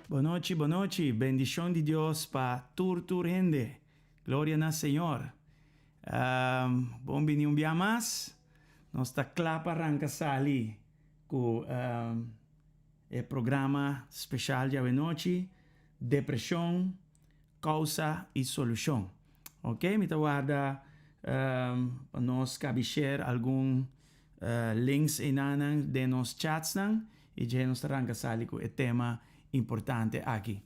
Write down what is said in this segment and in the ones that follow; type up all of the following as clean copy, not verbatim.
Bon nochi, bon nochi. Bendicion di Dios pa tur tur hende. Gloria na Señor. Bon bini un bia mas. Nos ta kla pa ranka sali ku e programa speshal djawe-nochi, Depreshon, Kousa i Solushon. Ok, mi ta warda pa nos kabi share algun links einanan den nos chatsnan i dje nos ta ranka sali ku e tema importante aki.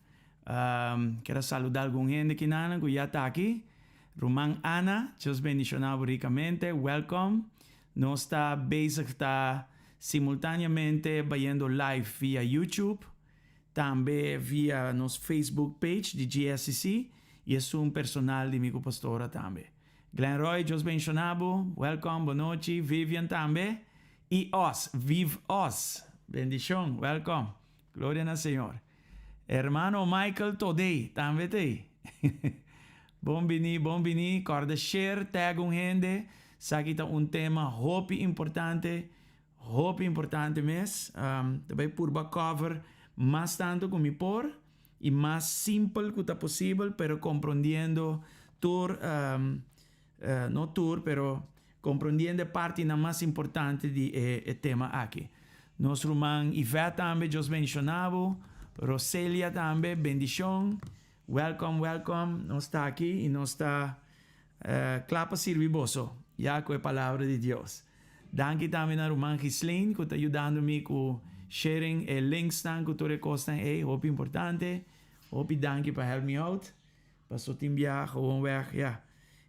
Ker a saluda algun hende kinanan ku ya ta aki. Ruman Ana, Dios bendiciona bo ricamente. Welcome. Nos ta bezig ta simultaneamente bayendo live via YouTube, tambe via nos Facebook page di GSCC y esun personal di mi cu pastora tambe. Glenn Roy, Dios bendiciona bo. Welcome, bonochi. Vivian tambe. Y Os, Viv Os. Bendicion, welcome. Gloria na Señor. Hermano Michael Todey tambe ta ei. Bon bini, bon bini. Kòrda share, tag un hende. Esaki ta un tema hopi importante, hopi importante mes. Ta bai purba cover mas tantu ku mi por i mas simpel ku ta posibel, pero komprondiendo tur, no tur, pero komprondiendo e partinan mas importante di e tema aki. Nos ruman Yvette tambe, Dios bendiciona bo. Roselia tambe, bendicion. Welcome, welcome. Nos ta aki y nos ta cla pa sirbi boso, ya cu e palabra di Dios. Danki tambe na ruman Ghislaine cu ta yudando mi cu sharing e linksnan cu tur e cosnan ey, hopi importante. Hopi danki pa help me out. Paso tin bia gewoonweg, ya,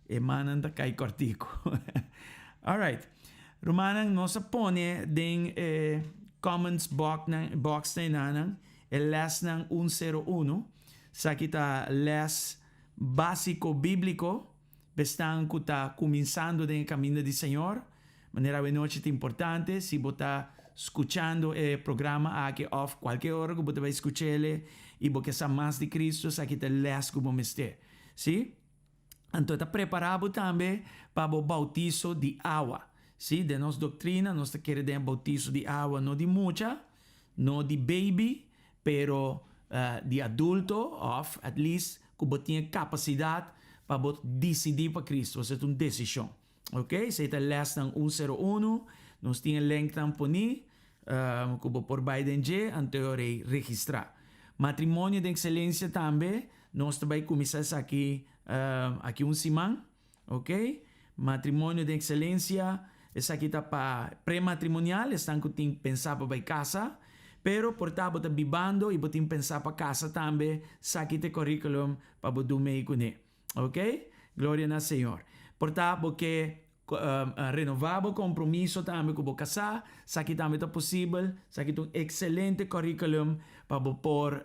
e mannan ta kai kòrtiku. Alright. Rumannan, nos a pone den e comments box-nan, box-nan enanan, e lèsnan un sero unu. Esaki ta lès básiko bíbliko. Besnan ku ta kuminsando den e kaminda di Señor, manera awenochi ta importante, si bo ta skuchando e programa aki òf kualke ora ku bo ta bai skuch'el i bo ke sa mas di Kristu, esaki ta e lès ku bo mester. Sí? Anto e ta prepará bo tambe pa bo bautiso di awa. Sí, den nos doktrina nos ta kere den e bautiso di awa no di mucha, no di baby, pero di adulto òf at least ku bo tin e kapasidat pa bo disidí pa Kristu. Esei ta un desishon. Ok, esei ta lèsnan un sero unu. Nos tin e linknan poní ku bo por bai den dje anto e ora ei registrá. Matrimonio den Ekselensia tambe nos ta bai kuminsá esaki aki un siman. Ok, Matrimonio den Ekselensia, esaki ta pa prematrimonial, esnan ku tin pensá pa bai kasa, pero por ta bo ta bibando i bo tin pensá pa kasa tambe, saki ta e curriculum pa bo du mei kuné. Ok, Gloria na Señor. Por ta bo ke renová bo kompromiso tambe ku bo kasá, saki tambe ta posibel, saki ta un ekselente curriculum pa bo por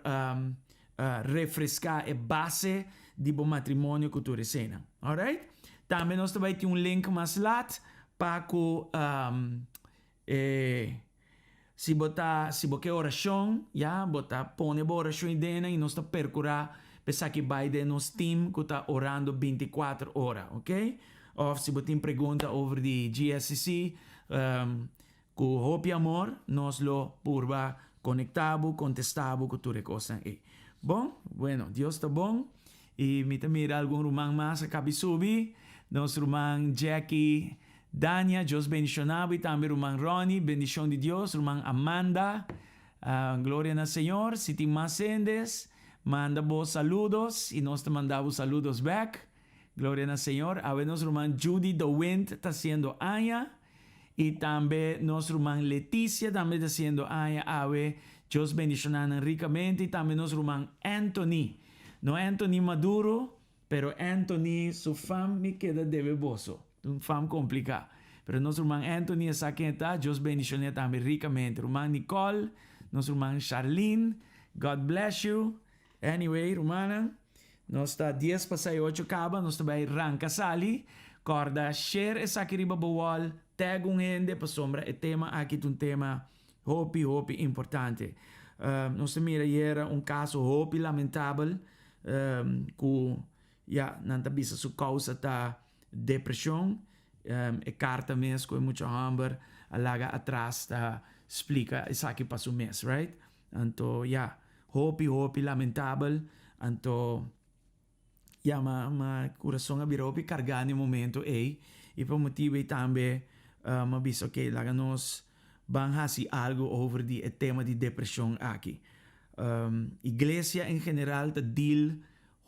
Refreská e base di bo matrimonio ku tur eseinan. Alright? Tambe nos ta bai tin un link mas lat pa ku e si bo ta si bo ke orashon ya bo ta pone bo orashon eidennan i nos ta perkurá pa esaki bai den nos team ku ta orando binti kuater ora, ok? Òf si bo tin pregunta over di GSCC Ku hopi amor nos lo purba konektá bo, kontestá bo ku tur e kosnan ei. Bon, bueno, Dios ta bon i mi ta mira algun ruman mas a kabi subi. Nos ruman Jackie Dania, Dios bendishoná bo i tambe ruman Ronnie, bendishon di Dios, ruman Amanda, gloria na Señor. Si tin mas hendes, manda bo saludos i nos ta manda bo saludos bèk. Gloria na Señor. Awe nos ruman Judy de Wind ta siendo aña. I tambe nos ruman Leticia tambe ta siendo aña awe. Dios bendiciona nan ricamente. I tambe nos ruman Anthony. No Anthony Maduro, pero Anthony su fam mi keda debe boso. Un fam complica. Pero nos ruman Anthony e sa ken e ta. Dios bendicione tambe ricamente. Ruman Nicole, nos ruman Charlene, God bless you. Anyway, rumannan, nos ta dies pasá e ocho kaba, nos ta bai ranka sali. Kòrda share esaki riba bo wall, tag un hende pasobra e tema aki ta un tema hopi, hopi importante. Nos ta mira ayera un kaso hopi lamentabel ku ya nan ta bisa su kousa ta depreshon. E karta mes ku e mucha hòmber a laga atras ta splika esaki pa su mes, right? Anto ya, hopi hopi lamentabel, anto ya ma ma kurason a bira hopi kargá na e momento ei i pa motibu ei tambe mi a bisa ok laga nos ban hasi algu over di e tema di depreshon aki. Iglesia en general ta deal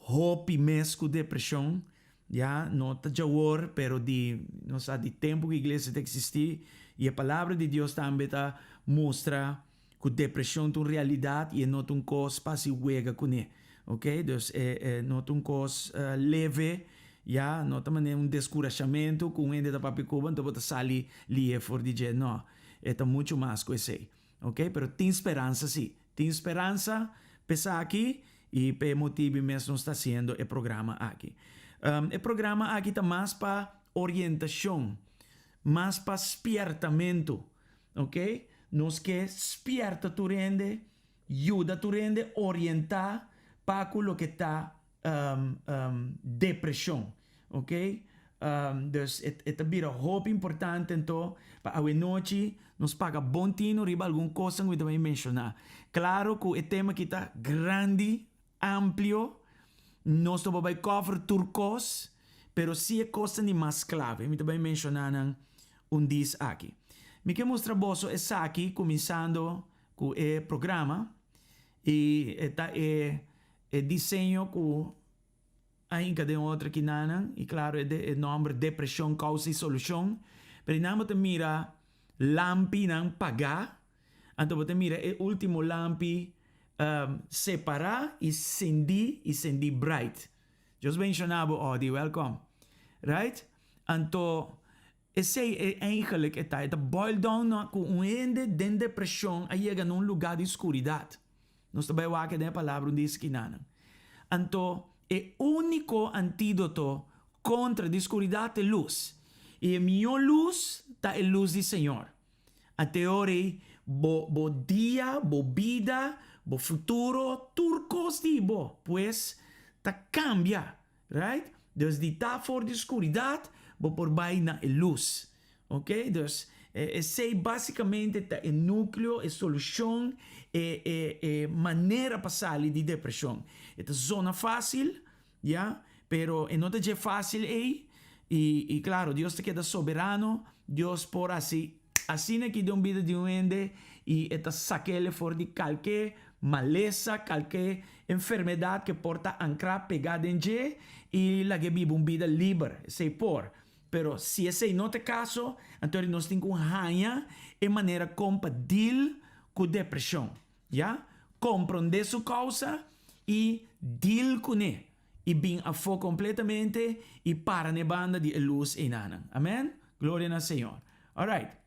hopi mes ku depreshon, ya no ta djawor pero di nos sa di tempu ku iglesia ta eksistí i e palabra di Dios tambe ta mustra Ku depreshon ta un realidat i e no ta un kos pa hasi wega kuné. Ok, dus e e no ta un kos leve, ya, no ta manera un deskurashamentu ku un hende ta papia ku bo anto bo ta sali lihe for di dje. No, e ta muchu mas ku esei. Ok, pero tin speransa si. Tin speransa pa esaki i pa e motibu mes nos ta hasiendo e programa aki. E programa aki ta mas pa orientashon, mas pa spièrtamentu. Ok, nos ke spierta tur hende, yuda tur hende orientá pa ku loke ta depreshon. Ok, dus e ta bira hopi importante anto pa awenochi nos paga bon tino riba algun kosnan ku mi ta bai menshoná. Klaro ku e tema aki ta grandi, amplio, nos no por bai cover tur kos, pero si e kosnan di mas clave, mi ta bai menshoná nan un dis aki. Mi ke mustra boso esaki kuminsando ku e programa i e ta e e diseño ku a hinka den otro kinanan i klaro e e nòmber Depreshon, Kousa i Solushon, pero einan bo ta mira lampinan pagá. Anto bo ta mira e ultimo lampi separá i sendí i sendí bright. Dios benshoná bo Audie, welkom. Right? Anto esei e eigenlijk e ta, e ta boil down na ku un hende den depreshon a yega na un lugá di skuridat. Nos ta bai wak den e palabra un di e skinanan. Anto e úniko antídoto. Kontra di skuridat e lus. I e mihó lus ta e lus di Señor. Ante ora ei bo bo dia, bo bida, bo futuro, tur kos di bo, pues, ta kambia. Right? Dus di ta for di skuridat bo por bai na e lus. Ok? Dus esei basikamente ta e nukleo, e solushon, e e e manera pa sali di depreshon. E ta zona fásil, ya, pero e no ta dje fásil ei. I i klaro, Dios ta keda soberano, Dios por hasi asina aki den un bida di un hende i e ta sak'el for di kalke malesa, kalke enfermedat ke por ta ankrá, pegá den dje i lag'é biba un bida liber. Esei por. Pero si esei no ta e kaso, anto nos tin ku haña e manera kon pa deal ku depreshon. Ya. Komprondé su kousa i deal kuné i bin afó kompletamente i para n'e banda di e lus einanan. Amen. Gloria na Señor. Alright.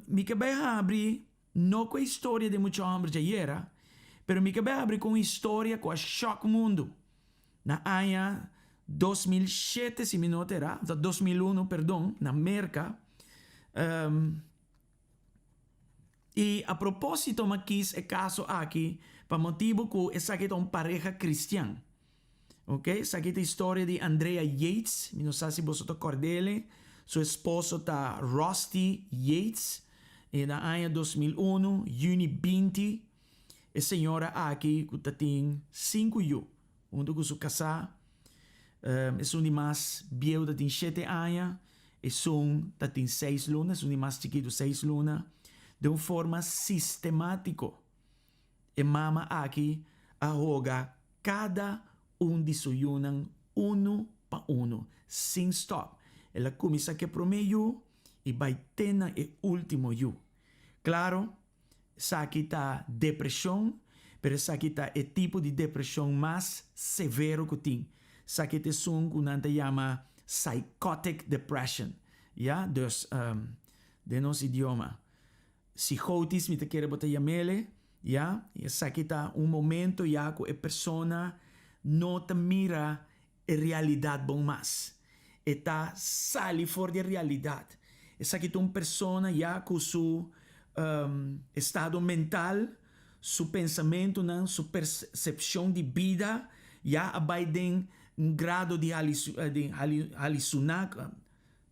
Mi ke bai habri no ku e historia di e mucha hòmber djayera, pero mi ke bai habri ku un historia ku a shòk mundu na aña 2007 si mi no ta erá, ta 2001 perdon, na Merka. I a propósito m'a kis e kaso aki pa motibu ku esaki ta un pareha kristian. Ok, esaki ta historia di Andrea Yates, mi no sa si boso ta kòrd'el, su esposo ta Rusty Yates, i na aña 2001, yüni 20, e señora aki ku ta tin sinku yu, huntu ku su kasá, esun di mas bieu ta tin shete aña, esun ta tin seis luna, esun di mas chikitu seis luna, den un forma sistemátiko e mama aki a hoga kada un di su yunan unu pa unu, sin stòp. El a kuminsá ku e promé yu i bai te na e último yu. Klaro, Esaki ta depresion, pero esaki ta e tipo di depresion mas severo cu tin. Esaki ta esun cu nan ta yama psychotic depression. Ya, dus den nos idioma, psychotis mi ta kere bo ta yamele, ya. Esaki ta un momento ya cu e persona no ta mira e realidat bon mas. E ta sali for di e realidat. Esaki ta un persona ya ku su estado mental, su pensamentunan, su persepshon di bida ya a bai den un grado di halisuná,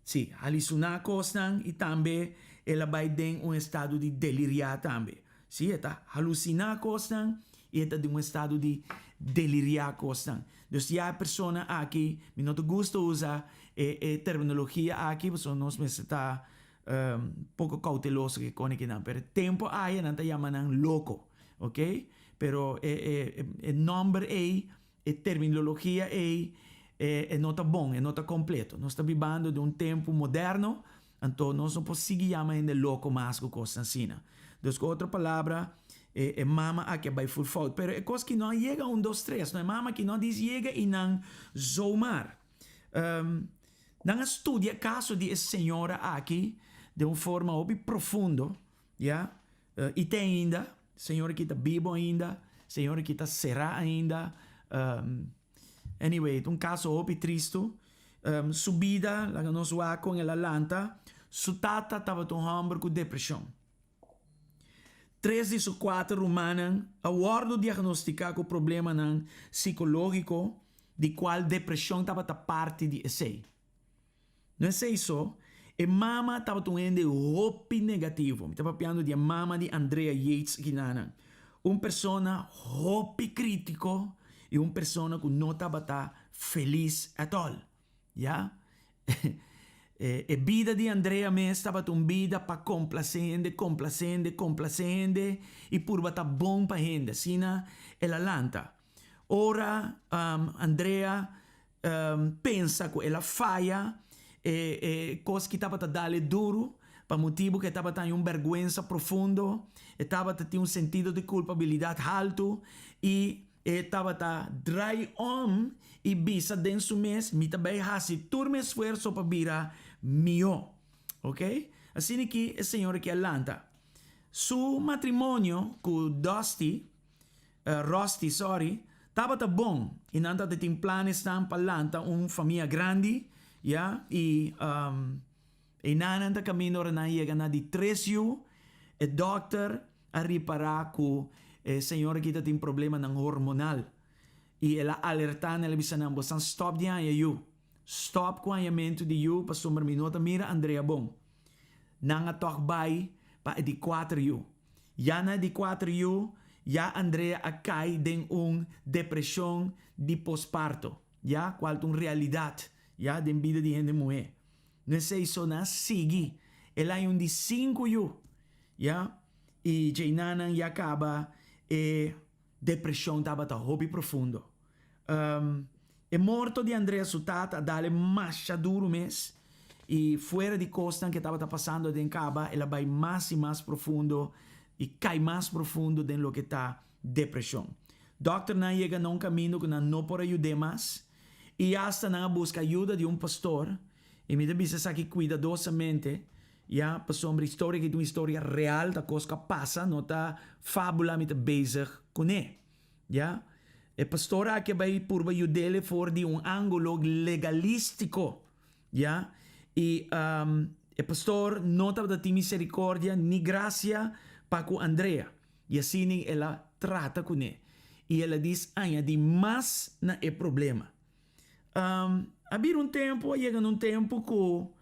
sí, halisuná kosnan i tambe el a bai den un estado di deliriá tambe. Sí, e ta halusiná kosnan i e ta den un estado di deliriá kosnan. Dus ya e persona aki, mi no ta gusta usa e e terminologia aki pasobra nos mester ta poko kouteloso ke kone kinan, pero e tempu aya nan ta yama nan loko, oke? Pero e e e nòmber ei, e terminologia ei, e no ta bon, e no ta kompleto. Nos ta bibando den un tempu moderno, Anto nos no por sigui yama hende loko mas ku kosnan asina. Dus ku otro palabra, e e mama aki a bai full fout. Pero e kos ki no a yega un dos tres, no e mama aki no a dis yega i nan zomaar. Nan a studia e kaso di e señora aki den un forma hopi profundo, ya, i te ainda, señora aki ta bibo ainda, señora aki ta será ainda. Anyway, ta un kaso hopi tristu. Su bida, laga nos wak kon el a lanta, su tata tabata un hòmber ku depreshon. Tres di su kuater rumannan a wòrdu diagnostiká ku problemanan sikológiko, di kual depreshon tabata parti di esei. No esei so, e mama tabata un hende hopi negativo. Mi ta papiando di e mama di Andrea Yates Ginanan. Un persona hopi krítiko i un persona ku no tabata felis at all. Ya. E bida di Andrea mes tabata un bida pa komplasé hende, komplasé hende, komplasé hende i purba ta bon pa hende. Asina el a lanta. Ora Andrea pensa ku el a faya e e kos ki tabata dal e duru pa motibu ku e tabata haña un bèrgwensa profundo, e tabata tin un sentido di kulpabilidat haltu i e tabata drai om i bisa den su mes, Mi ta bai hasi tur mi esfuerso pa bira mihó. Oke? Asina ki e señora ki a lanta. Su matrimonio ku Dusty, Rusty, sorry, Tabata bon y nan tabata tin planesnan pa lanta un famia grandi, ya, y einan nan ta caminda ora nan yega na di tres yu, e dokter a ripara cu e señora aki ta tin problemanan hormonal y el a alerta nan, el a bisa nan, Bosan stop di haña yu, stop cu hañamentu di yu pasobra mi no ta mira Andrea bon. Nan a tog bai pa e di cuater yu. Ya na e di cuater yu, ya Andrea a cay den un depresion di posparto, ya, cual ta un realidad, ya, den bida di hende muhe. No esey so, nan a sigui. El a hay un di cinco yu, ya, y djeynanan ya caba e depresion tabata hopi profundo. E morto di Andrea su tata a dale masha duru mes y fuera di cosnan ke tabata pasando aden caba el a bay mas y mas profundo y cay mas profundo den loke ta depresion. Dokternan yega na un camindo cu nan no por a yud'é mas y hasta nan a busca ayuda di un pastor y mi ta bisa esaki cuidadosamente ya pasobra historia aki ta un historia real ta cos cu a pasa no ta fabula mi ta bezig cune. Ya. E pastor aki a bai purba yud'ele for di un angulo legalístiko. Ya. I e pastor no tabata tin misericordia ni gracia pa ku Andrea. I asina el a trata kuné. I el a dis añadí mas na e problema. A bira un tempu, a yega na un tempu ku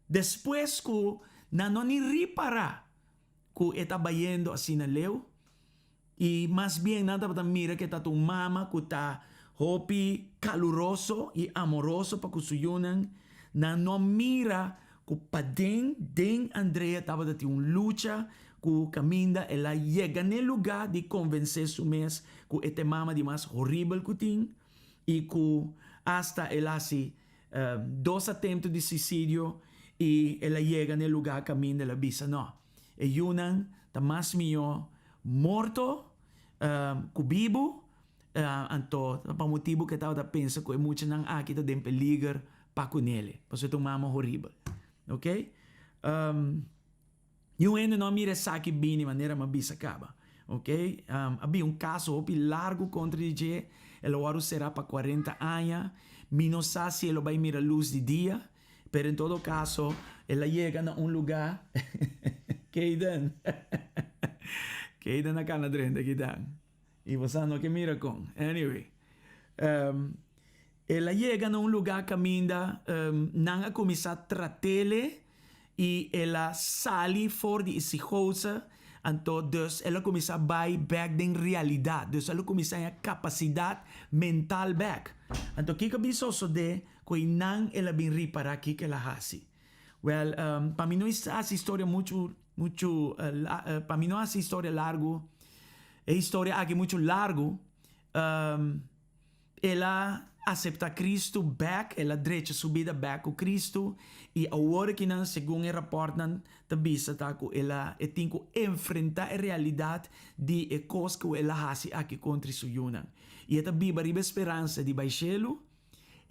despues ku nan no ni ripará ku e ta bayendo asina leu, I mas bien nan tabata mira ku e ta un mama ku ta hopi kaluroso i amoroso pa ku su yunan. Nan no mira ku paden den Andrea tabata tin un lucha ku kaminda el a yega n'e lugá di konvensé su mes ku e ta e mama di mas horibel ku tin i ku asta el a hasi dos atempto di suisidio i el a yega n'e lugá kaminda el a bisa no. E yunan ta mas mihó morto ku bibu, anto ta pa motibu ku e tabata pensa ku e muchanan aki ta den peliger pa ku nele, pasobra e ta un mama horibel. Ok? Niun hende no a mira esaki bini manera mi a bisa kaba. Ok? A bin un kaso hopi largu kontra di dje, el a wòrdu será pa kuarenta aña, mi no sa si e lo bai mira lus di dia. Pero en todo caso, el a yega na un lugar, Kayden, Kayden a cana drenta kidan, y bo sa no ke mira con, anyway, um, el a yega na un lugar caminda um, nan a cuminsa tratele y el a sali for di e psicosa, anto dus el a cuminsa bay bek den realidad, dus el a cuminsa haña capacidad mental bek. Anto kico a bin sosode? Ku einan el a bin ripará kiko el a hasi. Wèl, pa mi no hasi historia muchu, muchu, pa mi no hasi historia largu, e historia aki muchu largu, el a aseptá Kristu bèk, el a drecha su bida bèk ku Kristu, i awor akinan segun e rapòrtnan ta bisa ta ku el a, e tin ku enfrentá e realidat di e kos ku el a hasi aki kontra su yunan. I e ta biba riba e speransa di bai shelu,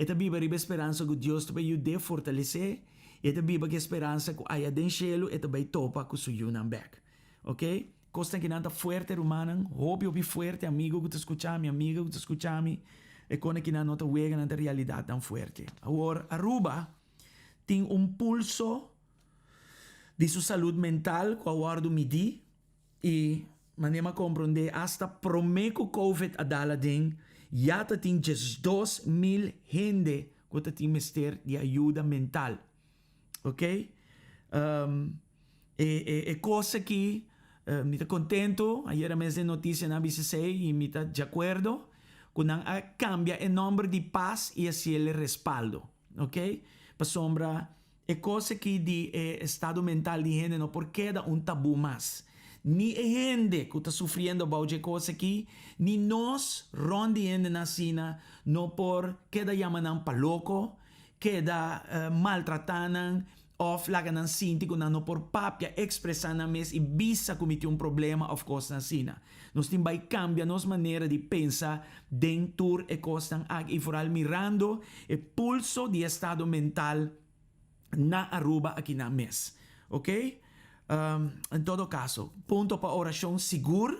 E ta biba riba e speransa ku Dios ta bai yud'é fortalesé, i e ta biba ku e speransa ku aya den shelu e ta bai topa ku su yunan bèk. Oke? Kosnan kinan ta fuerte, rumannan, hopi hopi fuerte, amigu ku ta skucha mi, amiga ku ta skucha mi, e kosnan kinan no ta wega, nan ta realidatnan fuerte. Awor, Aruba tin un pulso di su salud mental ku a wòrdu midí. I manera mi a komprondé, asta promé ku Covid a dal aden, ya ta tin 12.000 hende ku ta tin mester di ayuda mental. Ok? E e e kos aki mi ta kontentu, ayera mes den notisianan a bisa esei i mi ta djakuerdo ku nan a kambia e nòmber di pas i hasiel respaldo. Ok? Pasobra E kos aki di e estado mental di hende no por keda un tabú mas. Ni e hende ku ta sufriendo bou dje kos aki, ni nos rònt di hendenan asina no por keda yama nan pa loko, keda maltratá nan òf laga nan sinti ku nan no por papia, ekspresá nan mes i bisa ku mi tin un problema òf kosnan asina. Nos tin bai kambia nos manera di pensa den tur e kosnan aki i foral mirando e pulso di estado mental na Aruba akinan mes. Ok? En todo kaso, punto pa orashon sigur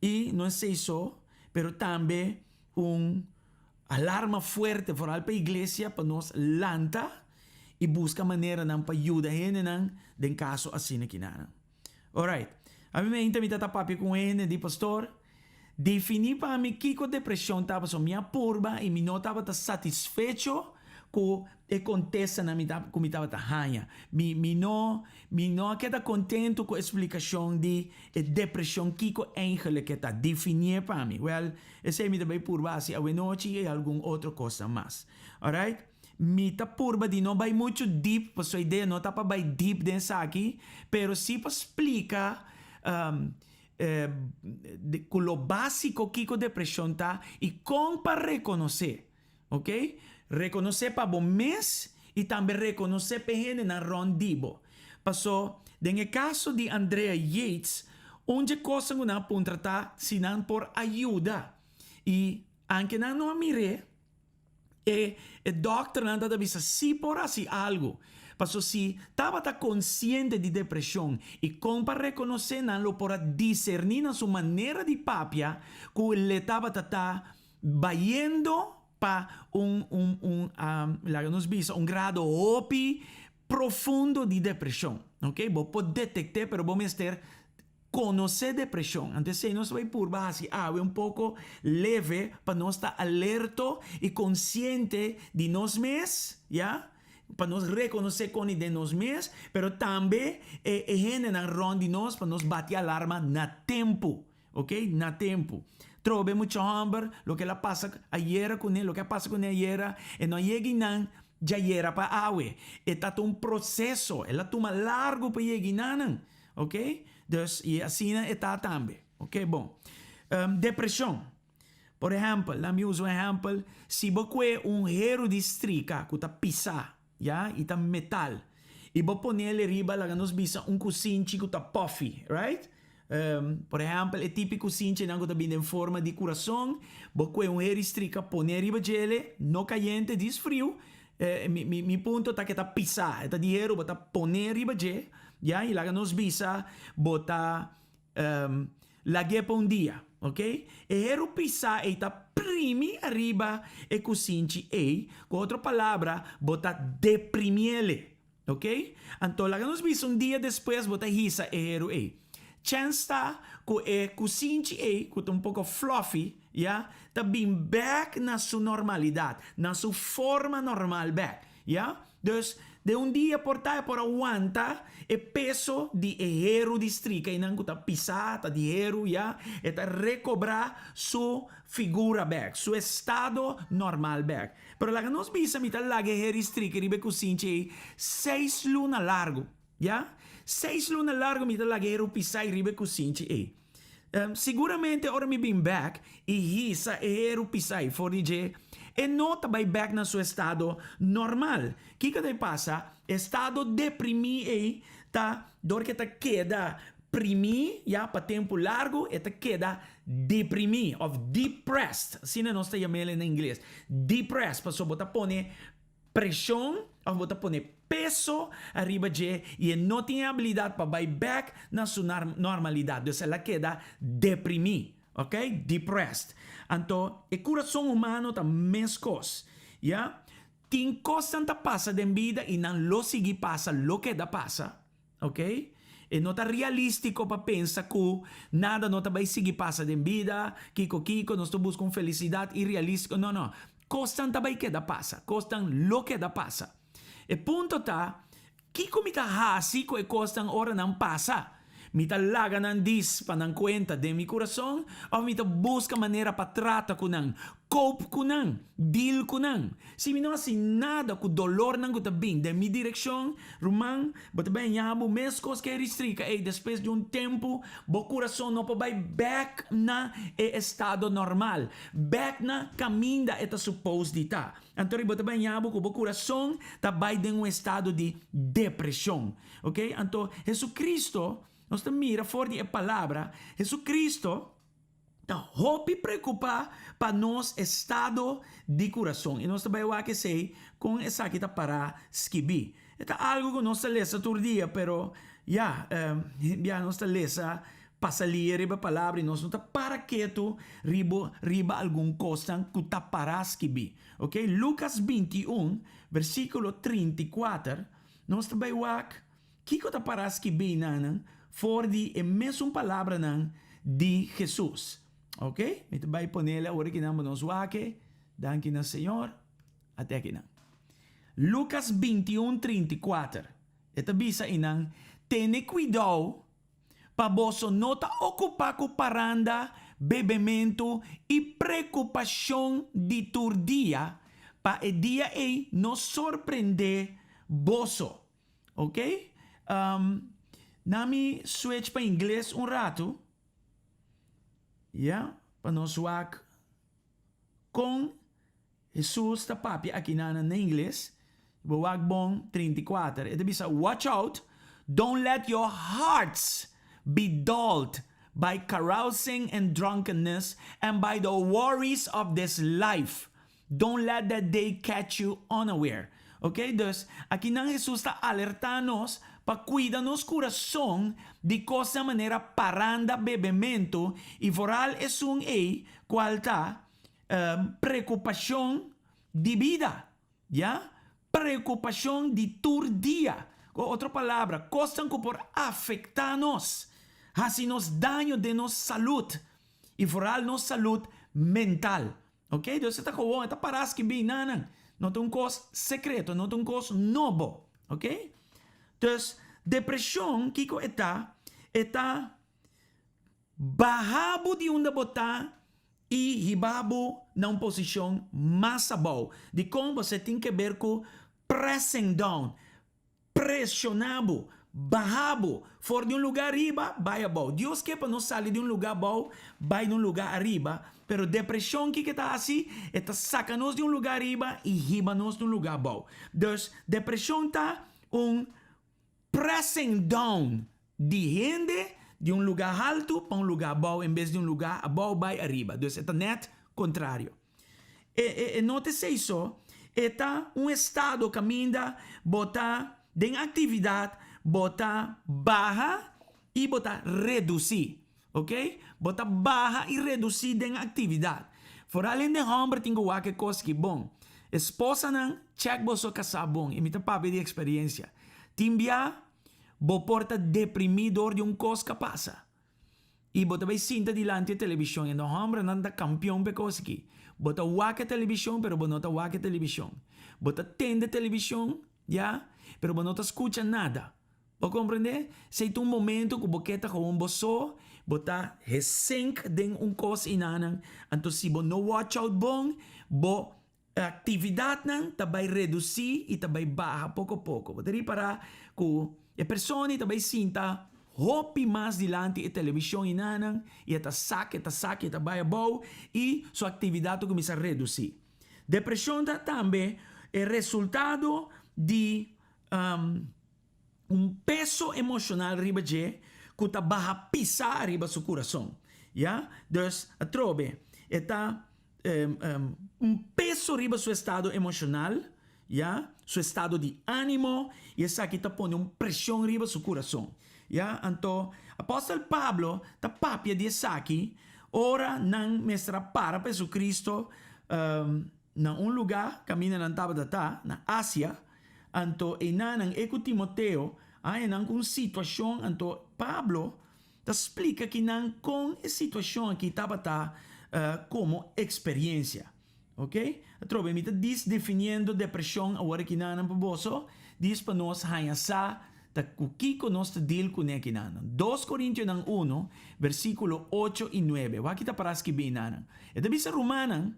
i no esei so, pero tambe un alarma fuerte vooral pa iglesia pa nos lanta y busca maneranan pa yuda hendenan den caso asina kinanan. Alright. Ami meinta mi ta ta papia cu un hende di pastor, defini pa mi kico depresion ta pasobra mi a purba y mi no tabata satisfecho cu e contestanan mi ta cu mi tabata haña. Mi mi no mi no a keda contento cu e splicacion di e depresion kico eigenlijk e ta. Definié pa mi. Well, esey mi ta bay purba haci awenochi y algun otro cosnan mas. Alright. Mi ta purba di no bay mucho deep pasobra idea no ta pa bay deep den esaki, pero si pa splica cu lo basico kico depresion ta y con pa reconoce. Ok? Reconoce pa bo mes y tambe reconoce p'e hendenan rond di bo. Paso, den e caso di Andrea Yates, un dje cosnan cu nan a puntra ta si nan por a yuda. Y anke nan no a mir'é, e e dokternan ta bisa si por haci algo. Paso si tabata consciente di depresion y con pa reconoce nan lo por a discerni na su manera di papia cu le tabata ta Bayendo pa un un un laga nos bisa un grado hopi profundo di depresion. Ok, bo por detect'é pero bo mester conoce depresion. Anto esei nos ta bay purba haci awe un poco leve pa nos ta alerto y consciente di nos mes, ya, pa nos reconoce con y den nos mes, pero tambe e e hendenan rond di nos pa nos bati alarma na tempo. Ok, na tempu. Trobe mucha hòmber, loke el a pasa ayera kuné, loke a pasa kuné ayera, e no a yega einan djayera pa awe. E ta ta un proseso, el a tuma largu pa yega einanan. Ok, dus i asina e ta tambe. Ok, bon. Depreshon. Por ehèmpel, laat mi usa un ehèmpel, si bo kue un heru di strika ku ta pisá, ya, i ta metal, i bo ponel riba, laga nos bisa, un kusinchi ku ta puffy, right? Por ehèmpel, e típiko sinchinan ku ta bini den forma di kurason, bo kue un heri strika pone riba djele, no kayente, djis friu. Mi, mi, mi punto ta ku e ta pisá, e ta di heru, bo ta pone riba dje, ya, i laga nos bisa bo ta lag'é pa un dia, ok. E heru pisá ei ta primi ariba e kusinchi ei, ku otro palabra, bo ta deprimiele. Ok? Anto laga nos bisa un dia despues bo ta hisa e heru ei. Chèns ta ku e kusinchi ei, ku ta un poko fluffy, ya, ta bin bèk na su normalidat, na su forma normal bèk, ya. Dus, den un dia por ta e por a wanta e peso di e heru di strika einan ku ta pisá, ta di heru, ya, e ta rekobrá su figura bèk, su estado normal bèk. Pero laga nos bisa mi ta laga e heri striki riba e kusinchi ei seis luna largu, ya. Seis luna largu mi ta laga e heru pisai riba e kusinchi ei. Siguramente ora mi bin bèk i hisa e heru pisai for di dje, e no ta bai bèk na su estado normal. Kiko ta e pasa? Estado deprimí ei ta dor ku e ta keda primí, ya, pa tempu largu e ta keda deprimí òf depressed, asina nos ta yam'el na ingles, depressed, pasobra bo ta pone preshon òf bo ta pone peso ariba dje i e no tin e abilidat pa bai bèk na su normalidat, dus el a keda deprimí, ok, depressed. Anto e kurason humano ta meskos, ya. Tin kosnan ta pasa den bida i nan lo sigui pasa, lo keda pasa. Ok? E no ta realístiko pa pensa ku nada no ta bai sigui pasa den bida, kiko kiko, nos ta buska un felisidat irealístiko. No, no. Kosnan ta bai keda pasa. Kosnan lo keda pasa. E punto ta, kiko mi ta hasi ku e kosnan ora nan pasa? Mi ta laga nan dis pa nan kuenta den mi kurason òf mi ta buska manera pa trata ku nan, cope ku nan, deal ku nan? Si mi no hasi nada ku dolornan ku ta bin den mi direkshon, ruman, bo ta bai haña bo meskos ku e ristrika ei. Despues di un tempu, bo kurason no por bai bèk na e estado normal, bèk na kaminda e ta supos di ta. Anto bo ta bai haña bo ku bo kurason ta bai den un estado di depreshon. Ok, anto Jesucristo, nos ta mira for di e palabra, Jesucristo ta hopi preocupa pa nos estado di curason. Y nos ta bay wak esey con esaki ta para skibi. E ta algo cu nos ta lesa tur dia, pero ya, ya nos ta lesa. pasa lia riba palabra i nos no ta para ketu riba riba algun kosnan ku ta pará skibí. Ok, Lukas 21, versíkulo 34, nos ta bai wak kiko ta pará skibí einan for di e mesun palabranan di Hesus. Ok, mi ta bai ponele awor akinan pa nos wak e. Danki na Señor. Ate akinan. Lukas 21, 34, e ta bisa einan, Tene kuidou pa boso no ta okupá ku paranda, bebementu i preokupashon di tur dia, pa e dia ei no sorprendé boso. Ok? Na mi switch pa ingles un ratu, ya, pa nos wak kon Hesus ta papia akinan na ingles. Bo wak bon 34. E ta bisa, "Watch out, don't let your hearts be dulled by carousing and drunkenness and by the worries of this life. Don't let that day catch you unaware." Ok, dus akinan Hesus ta alertá nos pa kuida nos kurason di kosnan manera paranda, bebementu i vooral esun ei kual ta preokupashon di bida, ya, preokupashon di tur dia. Ku otro palabra, kosnan ku por afektá nos, hasi nos daño den nos salud i vooral nos salud mental. Ok, dus e ta gewoon, e ta pará skibí nan. No ta un kos sekreto, no ta un kos nobo. Ok? Dus depreshon, kiko e ta? E ta baha bo di unda bo ta i hiba bo na un posishon mas abou. Dikon? Bo tin ke ber ku pressing down, preshoná bo, baha bo for di un lugá ariba bai abou. Dios ke pa nos sali di un lugá abou bai na un lugá ariba, pero depreshon kiko e ta hasi? E ta saka nos di un lugá ariba i hiba nos na un lugá abou. Dus depreshon ta un pressing down di hende di un lugá haltu pa un lugá abou en bes di un lugá abou bai ariba. Dus e ta nèt kontrario. E e e no ta esei so, e ta un estado kaminda bo ta den aktividat, bo ta baha i bo ta redusí. Ok? Bo ta baha i redusí den aktividat. Foral hende hòmber tin ku wak e kos ki bon. Esposanan, chèk boso kasá bon, i mi ta papia di eksperensia. Tin bia bo por ta deprimí dor di un kos ku a pasa. I bo ta bai sinta dilanti e televishon. E no hòmbernan ta kampion pa e kos aki. Bo ta wak e televishon, pero bo no ta wak e televishon. Bo ta tende televishon, ya, pero bo no ta skucha nada. Bo komprendé? Esei ta un momento ku bo ke ta gewoon bo so, bo ta hesenk den un kos inanan, anto si bo no watch out bon, bo aktividatnan ta bai redusí i ta bai baha poko poko. Bo ta ripará ku e persona ei ta bai sinta hopi mas dilanti e televishon inanan i e ta sak, e ta sak, e ta bai abou i su aktividat ta kuminsá redusí. Depreshon ta tambe e resultado di un peso emoshonal riba dje ku ta baha pisá riba su kurason. Ya? Dus, atrobe, e ta un peso riba su estado emoshonal, ya, su estado di ánimo, i esaki ta pone un preshon riba su kurason. Ya? Anto, apòstel Pablo ta papia di esaki ora nan mester a para pa Hesukristu na un lugá kaminda nan tabata ta, na Asia. Anto einanan e ku Timoteo a haña nan ku un situashon, anto Pablo ta splika kinan kon e situashon aki tabata komo eksperiensia. Ok, atrobe mi ta dis definiendo depreshon awor akinanan pa boso, dis pa nos haña sa ta ku kiko nos ta deal kuné akinanan. Dos Korintionan uno, versíkulo ocho i nuebe, wak ta para skibí einanan. E ta bisa, Rumannan,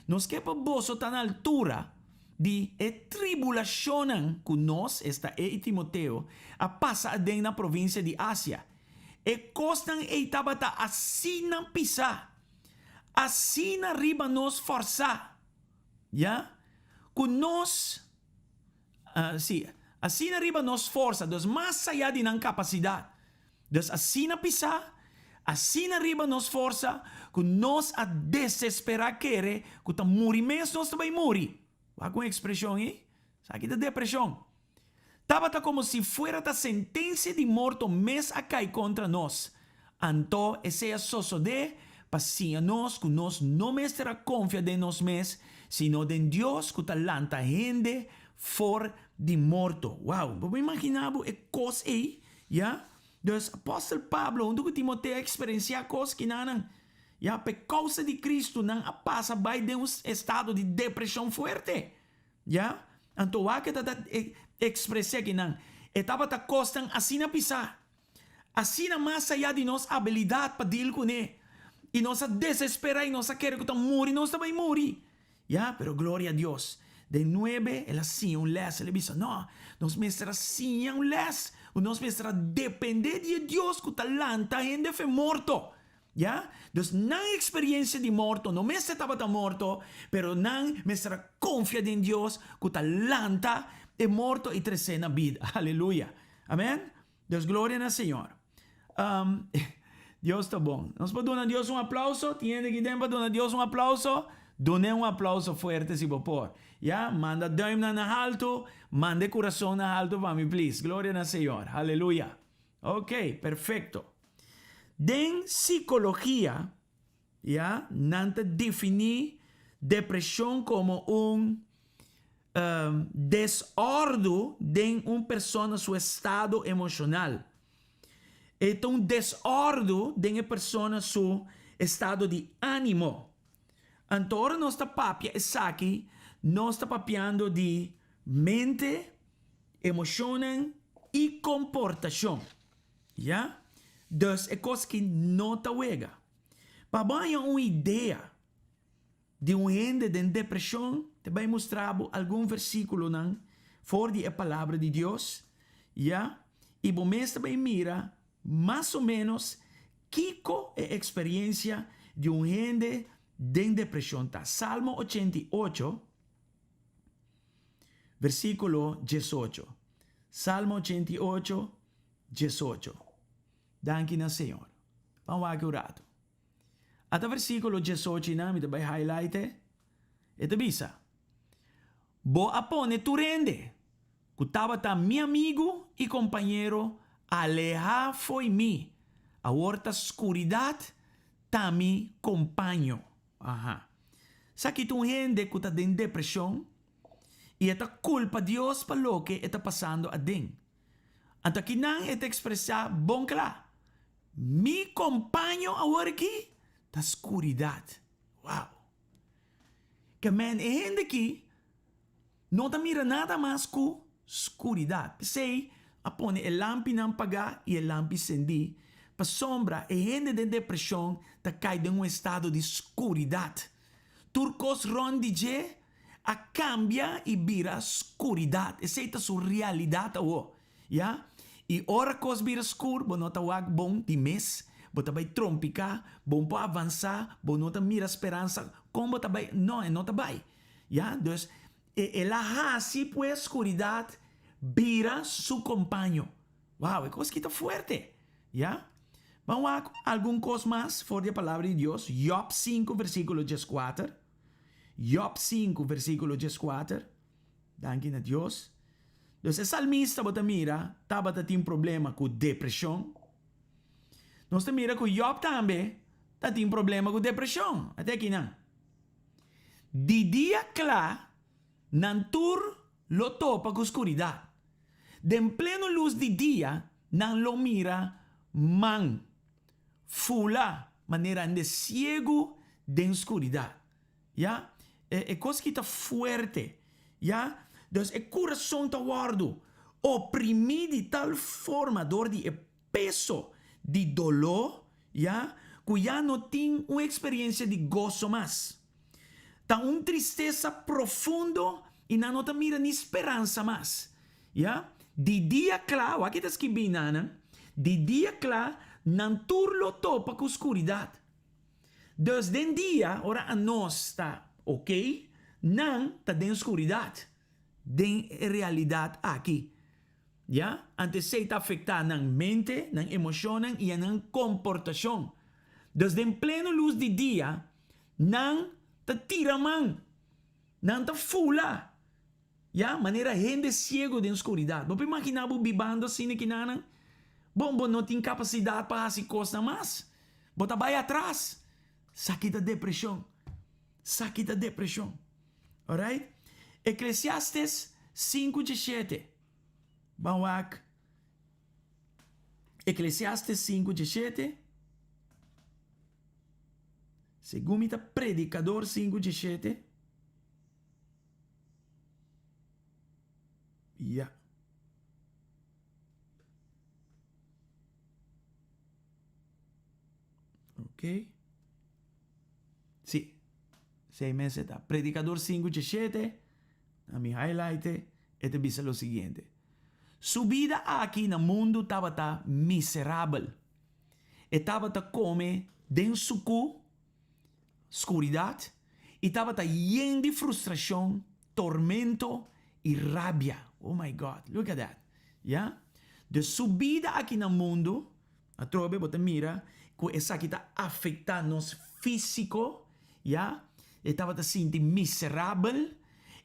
nos ke pa boso ta na altura Di e tribulashonnan ku nos, esta e i Timoteo, a pasa aden na provinsia di Asia. E kosnan ei tabata asina pisá, asina riba nos fòrsá, ya, ku nos, sí, asina riba nos forsa, dus mas ayá di nan kapasidat. Dus asina pisá, asina riba nos forsa, ku nos a desesperá kere ku ta muri mes nos ta bai muri. Wak un ekspreshon ei? Esaki ta depreshon. Tabata komo si fuera ta sentensia di morto mes a kai kontra nos. Anto esei a sosodé pa siña nos ku nos no mester a konfia den nos mes, sino den Dios ku ta lanta hende for di morto. Wow! Bo por imaginá bo e kos ei? Ya. Dus apòstel Pablo huntu ku Timoteo a eksperensiá kos kinanan. Ya, pa e kousa di Kristu nan a pasa bai den un estado di depreshon fuerte. Ya. Anto wak e ta ta ekspres'é kinan. E tabata kosnan asina pisá. Asina mas ayá di nos abilidat pa deal kuné. I nos a desesperá i nos a kere ku ta muri nos ta bai muri. Ya, pero gloria a Dios. Den nuebe el a siña un lès. El a bisa, No, nos mester a siña un lès ku nos mester a dependé di e Dios ku ta lanta hende fe morto. Ya, dus nan eksperensia di morto no mester tabata morto, pero nan mester a konfia den Dios ku ta lanta e morto i tres'é na bida. Aleluya. Amen. Dus gloria na Señor. Um, Dios ta bon. Nos por duna Dios un aplauso? Tin hende aki den pa duna Dios un aplauso? Dun'é un aplauso fuerte si bo por. Ya, manda duimnan na haltu, manda e kurason na haltu pa mi, please. Gloria na Señor. Haleluya. Ok, perfecto. Den psicologia, ya, nan ta defini depresion como un desordu den un persona su estado emocional. E ta un desordu den e persona su estado di animo. Anto ora nos ta papia esaki, nos ta papiando di mente, emocionnan y comportacion. Ya? Dus e kos ki no ta wega. Pa bo haña un idea di un hende den depreshon, ta bai mustra bo algun versíkulonan for di e Palabra di Dios, ya, i bo mes ta bai mira mas o ménos kiko e eksperensia di un hende den depreshon ta. Salmo 88, versíkulo 18. Salmo 88, 18. Danki na Señor. Ban wak un ratu. Ata versíkulo 18 einan, mi ta bai highlight e. E ta bisa, Bo a pone tur hende ku tabata mi amigu i kompañero alehá fo'i mi. Awor ta skuridat ta mi kompaño. Aha. Sa ki ta un hende ku ta den depreshon i e ta kulpa Dios pa loke e ta pasando aden. Anto akinan e ta ekspresá bon kla, Mi kompaño awor aki ta skuridat. Wow! Ke men e hende aki no ta mira nada mas ku skuridat. P'esei a pone e lampinan pagá i e lampi sendí, pasobra e hende den depreshon ta kai den un estado di skuridat. Tur kos rònt di dje a kambia i bira skuridat. Esei ta su realidat awor. Ya. I ora kos bira skur, bo no ta wak bon di mes, bo ta bai trompiká, bo por avansá, bo no ta mira speransa. Kon bo ta bai? No, e no ta bai. Ya. Dus, e el a hasi pues skuridat bira su kompaño. Wow, e kos ki ta fuerte. Ya. Ban wak algun kos mas for di e Palabra di Dios. Job sinku versíkulo dieskuater. Job sinku versíkulo dieskuater. Danki na Dios. Dus e salmista bo ta mira tabata tin problema ku depreshon. Nos ta mira ku Job tambe ta tin problema ku depreshon. Ate akinan. Di dia kla nan tur lo topa ku skuridat. Den pleno lus di dia nan lo mira man fula manera hende siegu den skuridat. Ya, e e kos ki ta fuerte, ya. Dus e kurason ta wòrdu oprimí di tal forma dor di e peso di doló, ya, ku ya no tin un eksperensia di goso mas. Ta un tristesa profundo i nan no ta mira ni speransa mas, ya. Di dia kla, wak e ta skibí nan, di dia kla nan tur lo topa ku skuridat. Dus den dia ora anos ta ok, nan ta den skuridat, den e realidat aki. Ya, anto esei ta afektá nan mente, nan emoshonnan i nan komportashon. Dus den pleno lus di dia, nan ta tira man, nan ta fula, ya, manera hende siego den skuridat. Bo por imaginá bo bibando asina kinanan? Bon, bo no tin kapasidat pa hasi kosnan mas. Bo ta bai atras. Esaki ta depreshon. Esaki ta depreshon. Alright? Eklesiastes sinku djeshete. Ban wak Eklesiastes sinku djeshete. Segun mi ta Predikador sinku djeshete. Ya. Ok. Sí. Sei mes e ta. Predikador sinku djeshete. Na mi highlight e, e ta bisa lo siguiente. Su bida aki na mundu tabata miserabel. E tabata kome den sukú, skuridat, i tabata yen di frustrashon, tormento i rabia. Oh my God, look at that. Ya? Dus su bida aki na mundu, atrobe bo ta mira ku esaki ta afektá nos físiko, ya? E tabata sinti miserabel,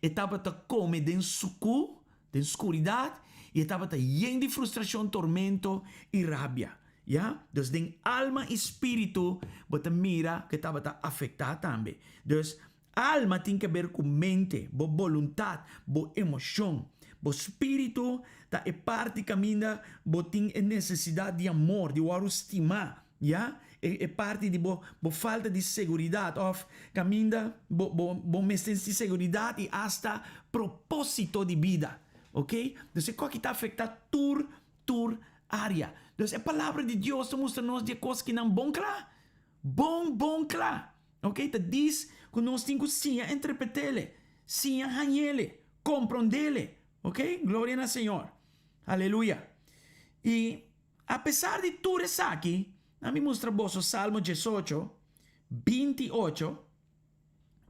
e tabata kome den sukú, den skuridat, i e tabata yen di frustrashon, tormento i rabia. Ya? Dus den alma i spiritu bo ta mira ku e tabata afektá tambe. Dus alma tin ke ber ku mente, bo boluntat, bo emoshon. Bo spiritu ta e parti kaminda bo tin e nesesidat di amor, di wòrdu stimá. Ya? E e parti di bo bo falta di seguridat òf kaminda bo bo bo mester di seguridat i asta propósito di bida. Oke? Dus e kòki ta afektá tur tur área. Dus e Palabra di Dios ta mustra nos di e kos kinan bon kla. Bon bon kla. Oke? Ta dis ku nos tin ku siña interpret'ele, siña hañ'ele, komprond'ele. Oke? Gloria na Señor. Aleluya. I Apesar di tur esaki, ami mustra boso Salmo diesocho, 28,